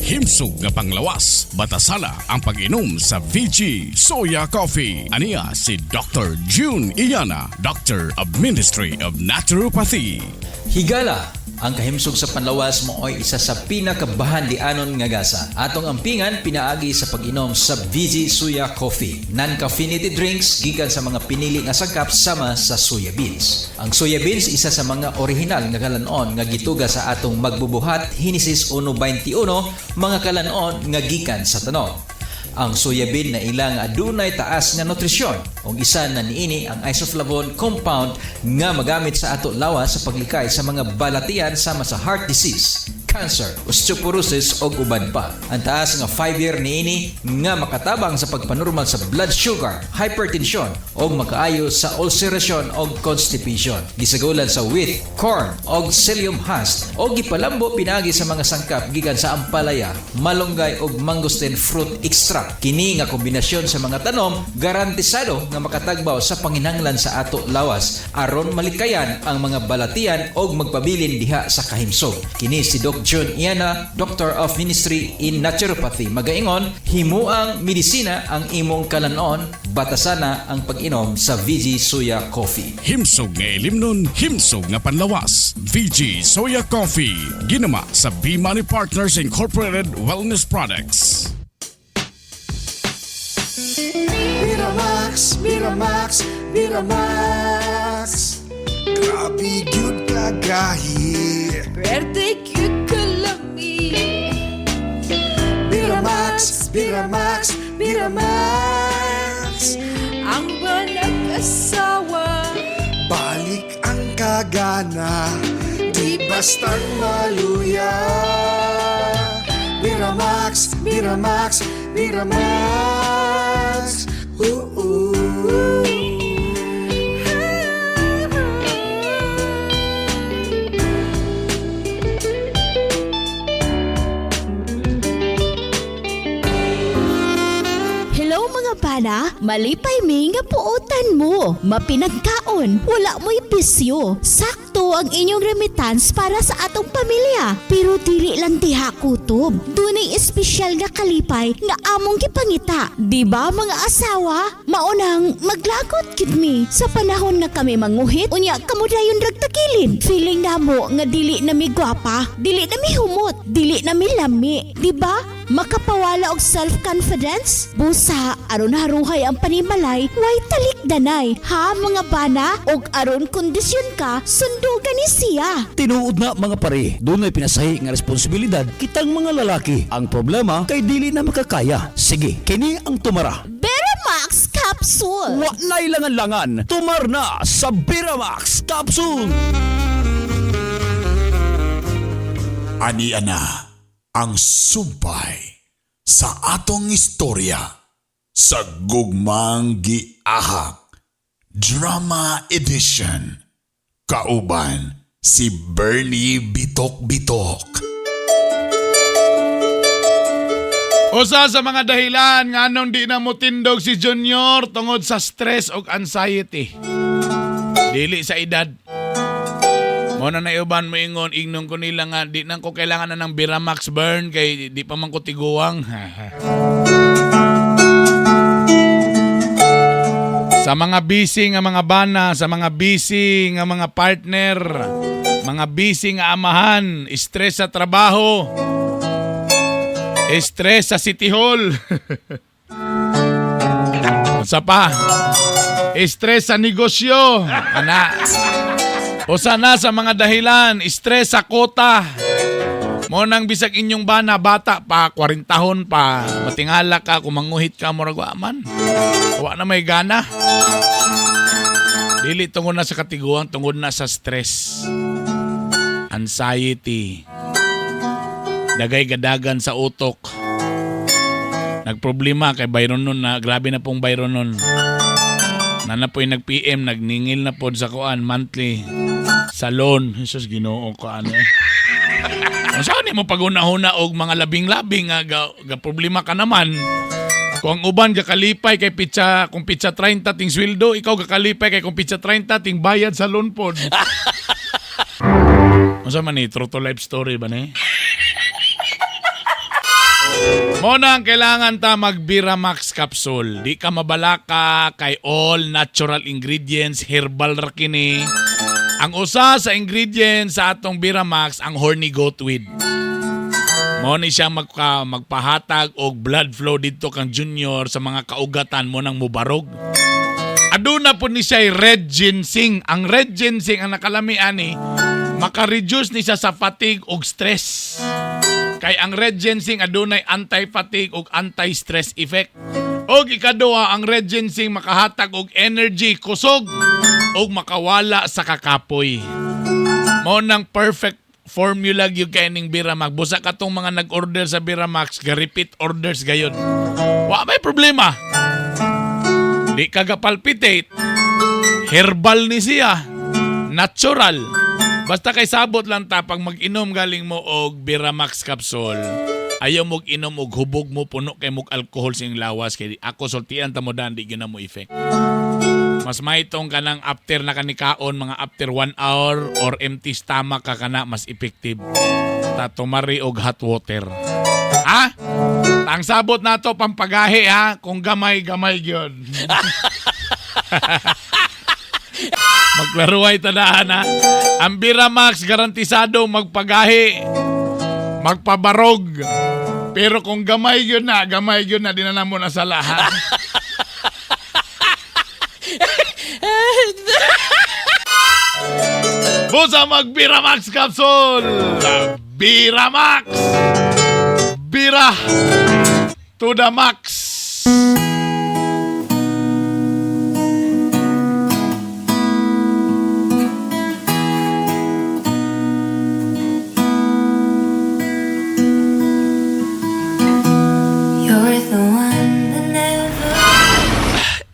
Himsog nga panglawas, batasala ang pag-inom sa VG Soya Coffee. Aniya si Dr. June Iyana, Doctor of Ministry of Naturopathy. Higala, ang kahimsog sa panlawas mooy isa sa pinakabahandianon nga gasa. Atong ampingan pinaagi sa pag-inom sa VG Suya Coffee. Non-caffeinated drinks gikan sa mga pinili nga sangkap sama sa soya beans. Ang soya beans isa sa mga orihinal nga kalanon nga gituga sa atong magbubuhat Henesis 1:21 mga kalanon nga gikan sa tanom. Ang soya bean na ilang adunay taas nga nutrisyon ug isa na niini ang isoflavone compound nga magamit sa ato lawas sa paglikay sa mga balatian sama sa heart disease, cancer, osteoporosis ug uban pa. Ang taas nga fiber niini nga makatabang sa pagpanormal sa blood sugar, hypertension ug makaayo sa ulceration ug constipation. Gisagulan sa wheat, corn ug psyllium husk ug gipalambo pinaagi sa mga sangkap gikan sa ampalaya, malunggay ug mangosteen fruit extract. Kini nga kombinasyon sa mga tanom garantisado nga makatagbaw sa panginahanglan sa ato lawas aron malikayan ang mga balatian og magpabilin diha sa kahimsog. Kini si Doc John Iana, Doctor of Ministry in Naturopathy. Magaingon, himuang medisina ang imong kalanon, batasana ang pag-inom sa VG Suya Coffee. Himsog nga ilimnon, himsog nga panlawas. VG Soya Coffee. Ginama sa B-Money Partners Incorporated Wellness Products. Miramax, Miramax, Miramax. Grabe gyud kagahi. Pwerte gyud kalami. Miramax, Miramax, Miramax. Ang nag-asawa. Balik ang kagana, di bastang maluya. Miramax, Miramax, Miramax. Ooh, ooh. Hello mga bana, malipay mi nga puotan mo. Mapinagkaon, wala mo'y bisyo. Sakto ang inyong remittance para sa atong pamilya. Pero dili lang diha kutob. Dunay espesyal nga kalipay nga among gipangita. Di ba mga asawa? Maunang maglagot gid mi sa panahon nga kami manguhit unya kamo dayon rag tagilid. Feeling namo nga dili na mi gwapa, dili na mi humot, dili na mi lami. Di ba? Makapawala og self-confidence? Busa, aron haruhay ang panimalay, way talikdanay. Ha mga bana? Og aron kondisyon ka, sundugan ni siya. Tinuod na mga pare, dunay pinasahi nga responsibilidad kitang mga lalaki. Ang problema kay dili na makakaya. Sige, kini ang tumara. Beramax Capsule. Wa na'y langan-langan, tumar na sa Beramax Capsule. Ani ana ang sumpay sa atong istorya sa Gugmang Giahak Drama Edition. Kauban si Bernie Bitok Bitok. Usa sa mga dahilan nga anong di na motindog si Junior tungod sa stress ug anxiety. Dili sa edad. Mo na naiuban mo ingon ingnon ko nila nga di nang ko kailangan na ng Biramax burn kay di pa man ko tiguang. Sa mga busy nga mga bana, sa mga busy nga mga partner, mga busy nga amahan, stress sa trabaho, stress sa City Hall. Usa pa. Stress sa negosyo. Ana. Usa na sa mga dahilan, stress sa kota. Mo nang bisag inyong bana bata pa, 40 pa, matingala ka, kumanguhit ka, murag wa man. Wa na may gana. Dili tungod na sa katiguan, tungod na sa stress. Anxiety. Dagay gadagan sa utok. Nagproblema kay Byron nun na grabe na pong Byron nun. Nana po'y nag-PM, nagningil na po sa kuan monthly. Salon. Jesus, Ginoo ko ano eh. Kung saan mo pag-una-una og mga labing-labing nga ga, ga problema ka naman. Kung ang uban gakalipay kay pitsa kung pitsa 30 ting sweldo, ikaw gakalipay kay kung pitsa 30 ting bayad sa loan pod. Unsa man ni true to life story ba ni? Mo na ang kailangan ta mag Max capsule. Di ka mabalaka kay all natural ingredients, herbal ra kini. Ang usa sa ingredients sa atong Biramax ang horny goat weed. Mo ni siya magpahatag og blood flow didto kang Junior sa mga kaugatan mo nang mubarog. Aduna po ni siya red ginseng. Ang red ginseng ang nakalami ani maka-reduce ni siya sa fatigue og stress. Kay ang red ginseng adunay anti-fatigue ug anti-stress effect. Og ikaduha, ang red ginseng makahatag og energy, kusog ug makawala sa kakapoy. Mao nang perfect formula gyud kay ning Biramax. Busa katong mga nag-order sa Biramax, ga-repeat orders gayon. Wa may problema. Di ka ga-palpitate. Herbal ni siya. Natural. Basta kay sabot lang ta pag mag-inom galing mo og Biramax capsule. Ayaw mo inom og hubog mo puno kay mog alcohol sa iyong lawas kay ako sultian ta mo dan di gyud na mo effect. Mas maitong kanang after na kanikaon mga after 1 hour or empty stomach ka kana mas effective. Ta tumari og hot water. Ha? Ang sabot nato pampagahi ha kung gamay-gamay gyud. Maglaruay tadaan ha. Ang Biramax garantisado magpagahi, magpabarog. Pero kung gamay yun na, di na namo na sala ha. Busa mag Biramax capsule. Biramax. Bira to the max. You're the one that never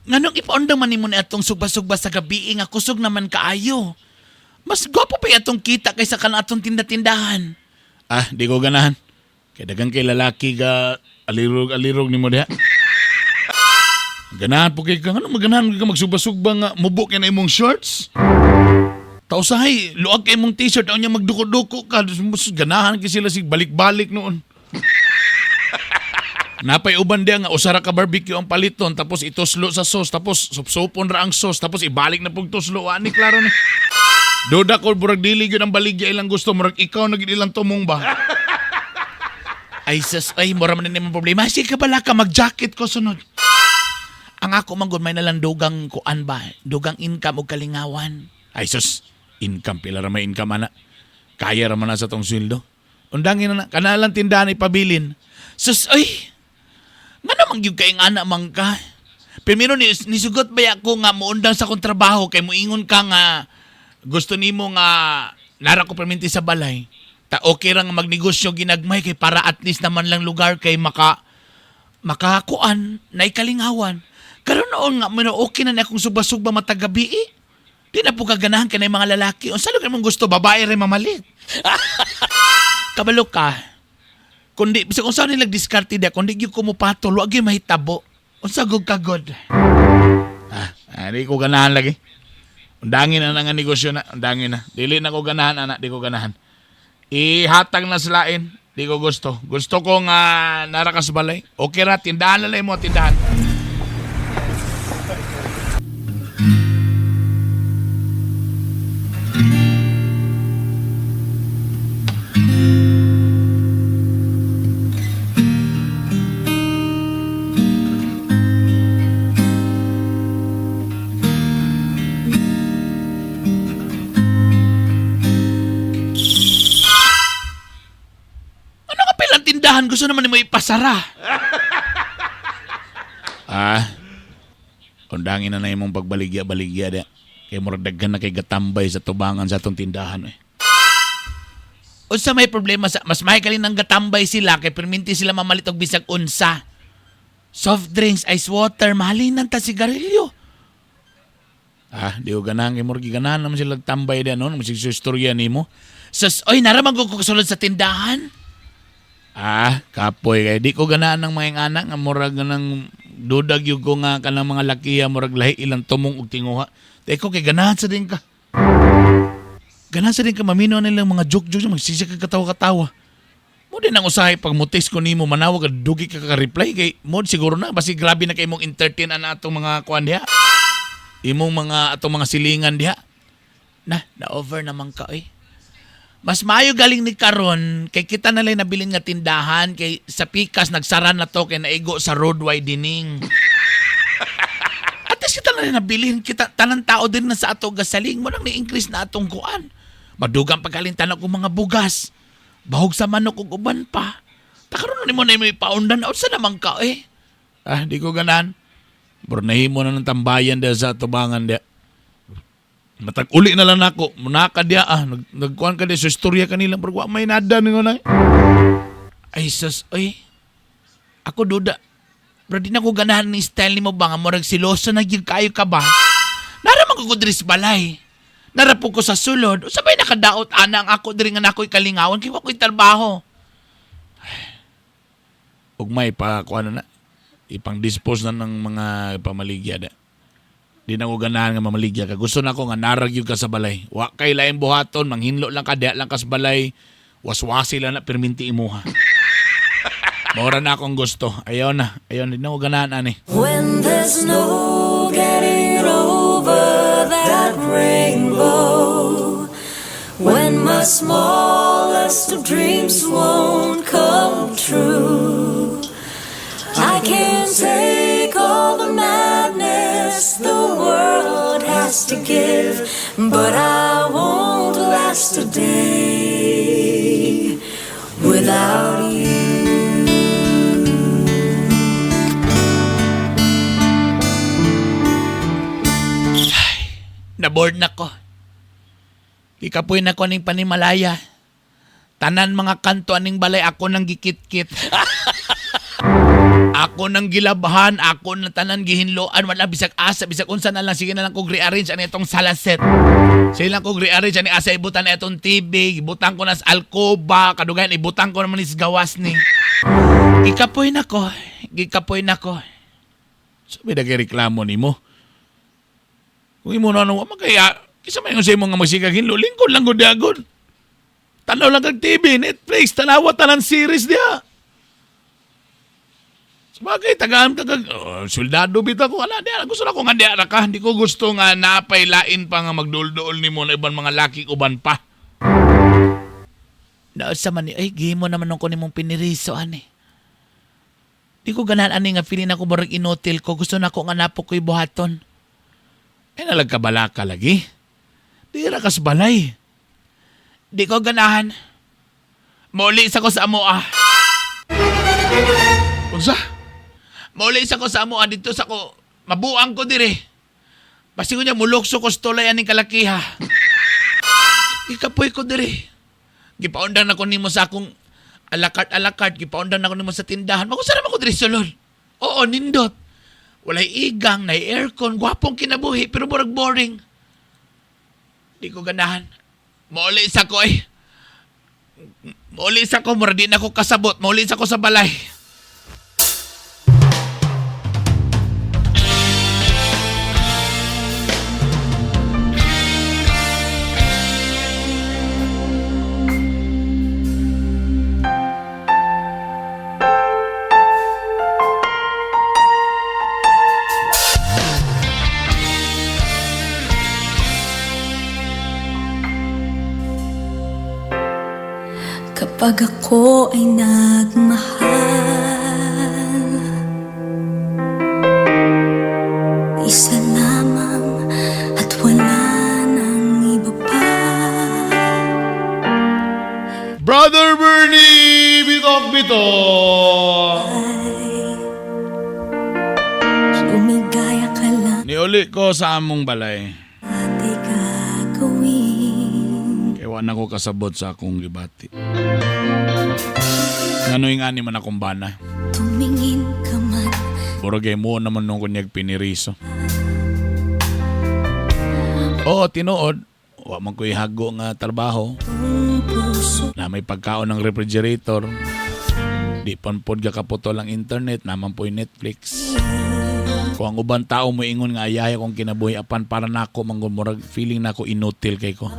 Nganong ipaundang man nimo ni atong sugba-sugba sa gabi nga kusog naman kaayo. Mas gwapo pa atong kita kaysa kan atong tinda-tindahan. Ah, di ko ganahan. Kay dagang kay lalaki ga alirog-alirog nimo diha. Ganahan po kay ka ngano maganahan ka magsugba-sugba nga mubo kay na imong shorts. Tausahay, luag kay imong t-shirt unya magduko-duko ka. Mas ganahan kay sila sig balik-balik noon. Napay uban diya nga usara ka barbecue ang paliton tapos ituslo sa sauce tapos supsupon ra ang sauce tapos ibalik na pug tuslo ani klaro ni. Duda ko burag dili gyud ang baligya ilang gusto murag ikaw na gid ilang tumong ba. Ay sus, ay mura man na problema. Sige ka bala ka mag-jacket ko sunod. Ang ako man gud may nalang dugang kuan ba, dugang income og kalingawan. Ay sus, income pila ra may income ana. Kaya ra man na sa tong sweldo. Undangin na na, kanalang tindahan ipabilin. Sus, ay, nga naman gyud kay nga anak man ka. Primero ni nisugot ba ako nga muundang sa akong trabaho kay muingon ka nga gusto nimo nga nara ko perminti sa balay. Ta okay ra nga magnegosyo ginagmay kay para at least naman lang lugar kay makakuan na ikalingawan. Karon noon nga mo okay na ni akong suba-suba matag gabi eh. Di na po kaganahan kay mga lalaki. Unsa lugar mong gusto babae rin mamalit. Kabalo ka. Kundi bisag unsa nila diskarte dia kundi gyud ko mopatol wa gyud mahitabo. Unsa gud kagod. Ah, di ko ganahan lagi. Undangin na nga negosyo na, undangin na. Dili na ko ganahan ana, di ko ganahan. Ihatag na sa lain, di ko gusto. Gusto ko nga nara ka sa balay. Okay ra, tindahan na lang mo, tindahan. Ano ka pilang tindahan? Gusto naman nimo ipasara. Ah, undangin na na imong pagbaligya-baligya di. Kay murag daghan na kay gatambay sa tubangan sa atong tindahan eh. Unsa may problema sa mas may kalin ang gatambay sila kay perminti sila mamalit og bisag unsa. Soft drinks, ice water, mahalinan ta sigarilyo. Ah, di ko ganahan kay murag ganahan naman sila tambay di ano, masig istorya nimo. Sus, oy nara man ko kasulod sa tindahan. Ah, kapoy kay di ko ganahan ng mga anak nga murag ng dudag yug ko nga kanang mga lakiya murag lahi ilang tumong og tinguha. Teko kay ganahan sa din ka. Ganahan sa din ka maminaw nilang mga joke-joke magsisi ka katawa-katawa. Mo din ang usahay pag mutis ko nimo manawag ka dugi ka ka-reply kay mo siguro na basi grabe na kay imong entertain ana atong mga kuan diha. Imong mga atong mga silingan diha. Na, na-over naman ka oy. Mas maayo galing ni karon kay kita na lang nabilin nga tindahan kay sa pikas nagsara na to kay naigo sa road widening. At least kita na lang nabilin kita tanan tao din na sa ato gasaling mo nang ni-increase na atong kuan. Madugang pagkaling tanan kong mga bugas. Bahog sa manok ug uban pa. Takaron na nimo na imo ipaundan unsa naman ka eh. Ah, di ko ganahan. Burnahimo na ng tambayan dahil sa tubangan dia. Matag uli na lang nako, munaka dia ah, nagkuan ka dia sa istorya kanila, pero wa may nada ningon na. Ay sus, oy. Ako duda. Pero di na ko ganahan ni style nimo ba nga murag siloso na gyud kaayo ka ba? Nara man ko diri sa balay. Nara po ko sa sulod. Usa bay nakadaot ana ang ako diri nga nakoy kalingawan kay wa ko'y trabaho. Ugmay pa kuan na. Ipang-dispose na ng mga pamaligya da. Di na ko ganahan nga mamaligya ka. Gusto na ko nga narag yun ka sa balay. Wa kay laing buhaton, manghinlo lang ka, diha lang ka sa balay. Waswasi lang na pirminti imuha. Mora na akong gusto. Ayaw na. Ayaw na. Di na ko ganahan ani. When there's no getting over that rainbow, when my smallest of dreams won't come true, I can't take all the madness the world has to give, but I won't last a day without you. Naboard na ko. Ikapoy na ko ning panimalaya. Tanan mga kanto aning balay ako nang gikitkit. Ako nang gilabhan, ako na tanan gihinloan, wala bisag asa, bisag unsa na lang, sige na lang kog rearrange ani itong salaset. Sige lang kog rearrange ani asa ibutan na itong TV, ibutang ko na sa alkoba, kadugayan ibutang ko naman is gawas ni. Gikapoy na ko, gikapoy na ko. Sabi na kay reklamo nimo. Kung imo na ano, makaya, kisa may sa imo nga magsikag hinlo, lingkod lang gud dagon. Tanaw lang kag TV, Netflix, tanawa tanan series diha. Sabagay, tagaan ka kag, oh, soldado bitaw ko, ala, diha, gusto na ko nga diha ra ka, hindi ko gusto nga napay lain pa nga magdulduol nimo na ibang mga laki uban pa. Naunsa man ni, ay, gihimo naman nung ko nimong piniriso, ani. Di ko ganahan ani nga feeling ako murag inutil ko. Gusto na ko nga napo ko'y buhaton. Ay nalag kabalaka lagi. Di ra kas balay. Di ko ganahan. Mauli sa ko sa amoa. Unsa? Mauli sa ko sa amoa dito sa ko. Mabuang ko dire. Basi ko niya mulukso ko sa tulay aning kalakiha. Ikapoy ko dire. Gipaundang na ko nimo sa akong alakart-alakart, gipaundang na ko nimo sa tindahan. Magusara man ko diri sulod. Oo, nindot. Walay igang, nay aircon, gwapong kinabuhi, pero murag boring. Di ko ganahan. Mauli sa ko eh. Mauli sa ko, murag di na ko kasabot. Mauli sa ko sa balay. Kapag ako ay nagmahal, isa lamang at wala nang iba pa. Brother Bernie! Bitok bitok! Lumigaya ka lang Niuli ko sa among balay. at gagawin. Kaya wala ko kasabot sa akong gibati. Ngano yung ani man akong bana. Tumingin ka man, Buragay mo naman nung kunyag piniriso. Oo, tinuod. Wa man ko'y hago nga trabaho. ang puso Na may pagkaon ng refrigerator. Di pan pod kaputol ang internet, naman po'y Netflix. Kung ang uban tao mo ingon nga ayahay akong kinabuhi apan para nako manggod murag feeling nako inutil kay ko.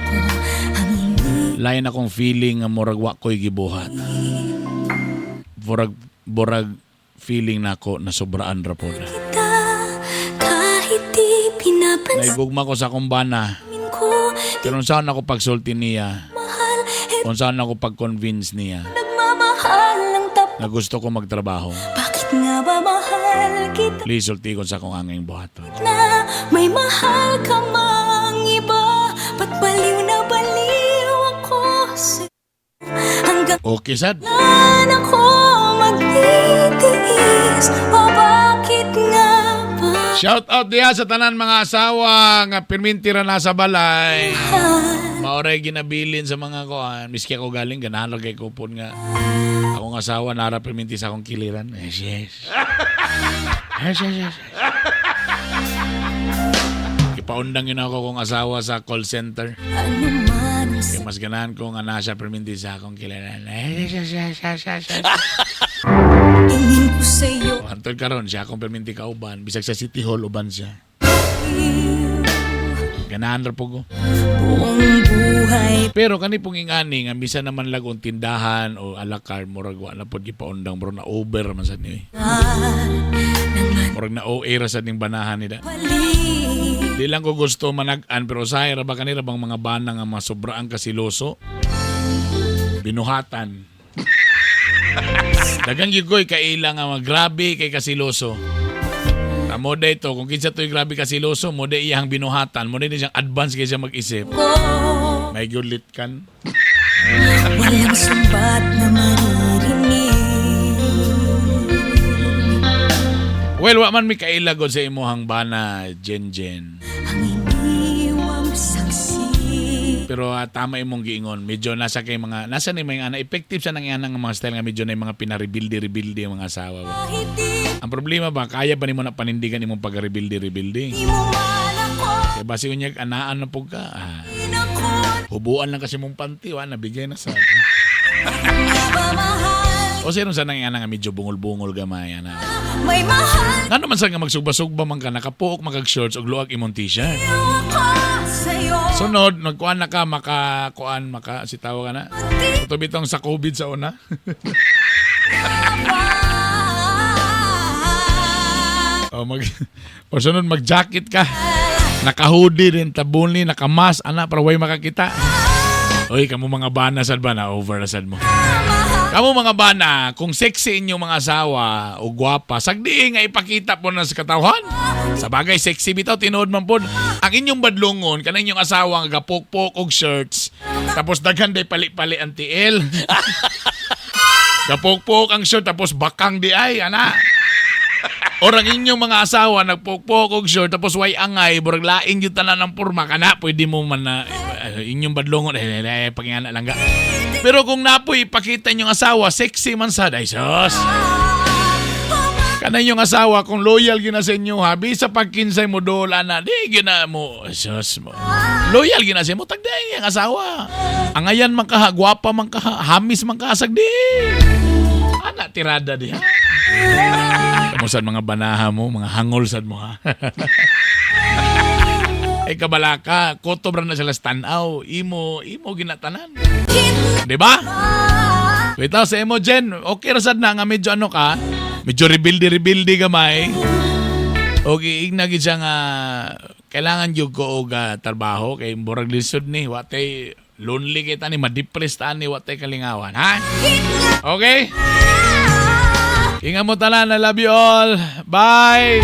Lain akong feeling nga murag wa ko'y gibuhat. Murag murag feeling nako na sobraan ra pod. kita kahit di pinapansin Naigugma ko sa akong bana. ko. Pero unsaon ako pagsulti niya, Mahal, eh unsaon ako pag-convince niya nagmamahal ng tap. na gusto ko magtrabaho. Bakit nga ba mahal kita Please sulti ko sa akong anging buhaton. na may mahal ka mang iba? Ba't baliw na baliw ako sa'yo? Hanggang Okay sad. kailan ako magtitiis? O bakit nga ba? Shout out diha sa tanan mga asawa nga pirminti ra nasa balay. Maoray ginabilin sa mga koan. Miski ako galing ganahan ra kay kupon nga. Akong asawa nara pirminti sa akong kiliran. Yes, yes. Yes, yes, yes. Ipaundang yun ako kong asawa sa call center. Ano man ang Kaya mas ganahan ko nga nasa pirminti sa akong kiliran. Yes, yes, yes, yes, yes, yes. tingin ko sa'yo? Antol karon siya akong pirminti kauban. Bisag sa City Hall uban siya. Ganahan ra po ko. Buong buhay Pero kani pong ingani nga bisan naman lagong tindahan o alakar murag wa na pod gipaundang murag na over man sad ni. Murag na OA ra sad ning banahan nila. balik. Di lang ko gusto manag-an pero usahay ra ba kanila bang mga bana nga masobraan kasiloso? Binuhatan. Dagang gyud ko'y kaila nga mga grabe kay kasiloso. Tamo da ito, kung kinsa to'y grabe kasiloso, mo da iyang binuhatan, mo da siyang advance kay siya mag-isip. May gulit kan. Walang sumbat na maririnig. Well, wa man mi kaila gud sa imuhang bana, Jen Jen. Iniwang saksi. Pero tama imong giingon, medyo nasa kay mga nasa ni mga ana effective sa nang ana nga mga style nga medyo na yung mga pinarebuildi-rebuildi ang mga asawa ba. Kahit di Ang problema ba kaya ba nimo na panindigan imong pag-rebuildi-rebuildi? mo man ako Kay basi unyag anaan na pug ka. Hubuan lang kasi mong panty, wa nabigay na sa. nga ba mahal? O sino sa nang ana nga medyo bungol-bungol gamay ana. May mahal Ngano man sa nga magsugba-sugba man ka nakapuok magag shorts ug luag imong t-shirt. ako sa'yo. Sunod, nagkuan na ka, makakuan, maka, si tawa ka na. Ito bitong sa COVID sa una. O, mag, o sunod, mag-jacket ka. Naka-hoodie rin, tabuni, naka-mask, ana, para way makakita. Oy, kamo mga bana sad ba na over na sad mo. Kamo mga bana, kung sexy inyong mga asawa o gwapa, sagdi nga ipakita po na sa katawhan. Sa bagay, sexy bitaw, tinuod man po. Ang inyong badlongon, kanang inyong asawa nga gapokpok og shirts, tapos daghan day pali-pali ang tiil. Gapokpok ang shirt, tapos bakang di ay, ana. Or ang inyong mga asawa nagpokpok og shirt tapos way angay burag lain gyud tanan ang porma kana pwede mo man na inyong badlongon eh, eh, eh pangingana lang ga. Pero kung napoy ipakita inyong asawa sexy man sad ay sus. Kana inyong asawa kung loyal gyud na sa inyo ha bisa pag kinsay mo dol ana di gyud na mo sus mo. Loyal gyud na sa mo tagday ang asawa. Angayan man ka, gwapa man ka, hamis man ka sagdi. Ana tirada diha. Kamo sad mga banaha mo, mga hangol sad mo ha. Ay kabalaka, kutob ra na sila sa tan-aw, imo imo ginatanan. Di ba? Bitaw sa imo Jen, okay ra sad na nga medyo ano ka, medyo rebelde rebelde gamay. Okay, igna gid siya nga kailangan gyud ko og trabaho kay murag lisod ni, wa tay lonely kay tani, ma-depress tani, wa tay kalingawan, ha? Okay? Ingat mo tanan, I love you all. Bye.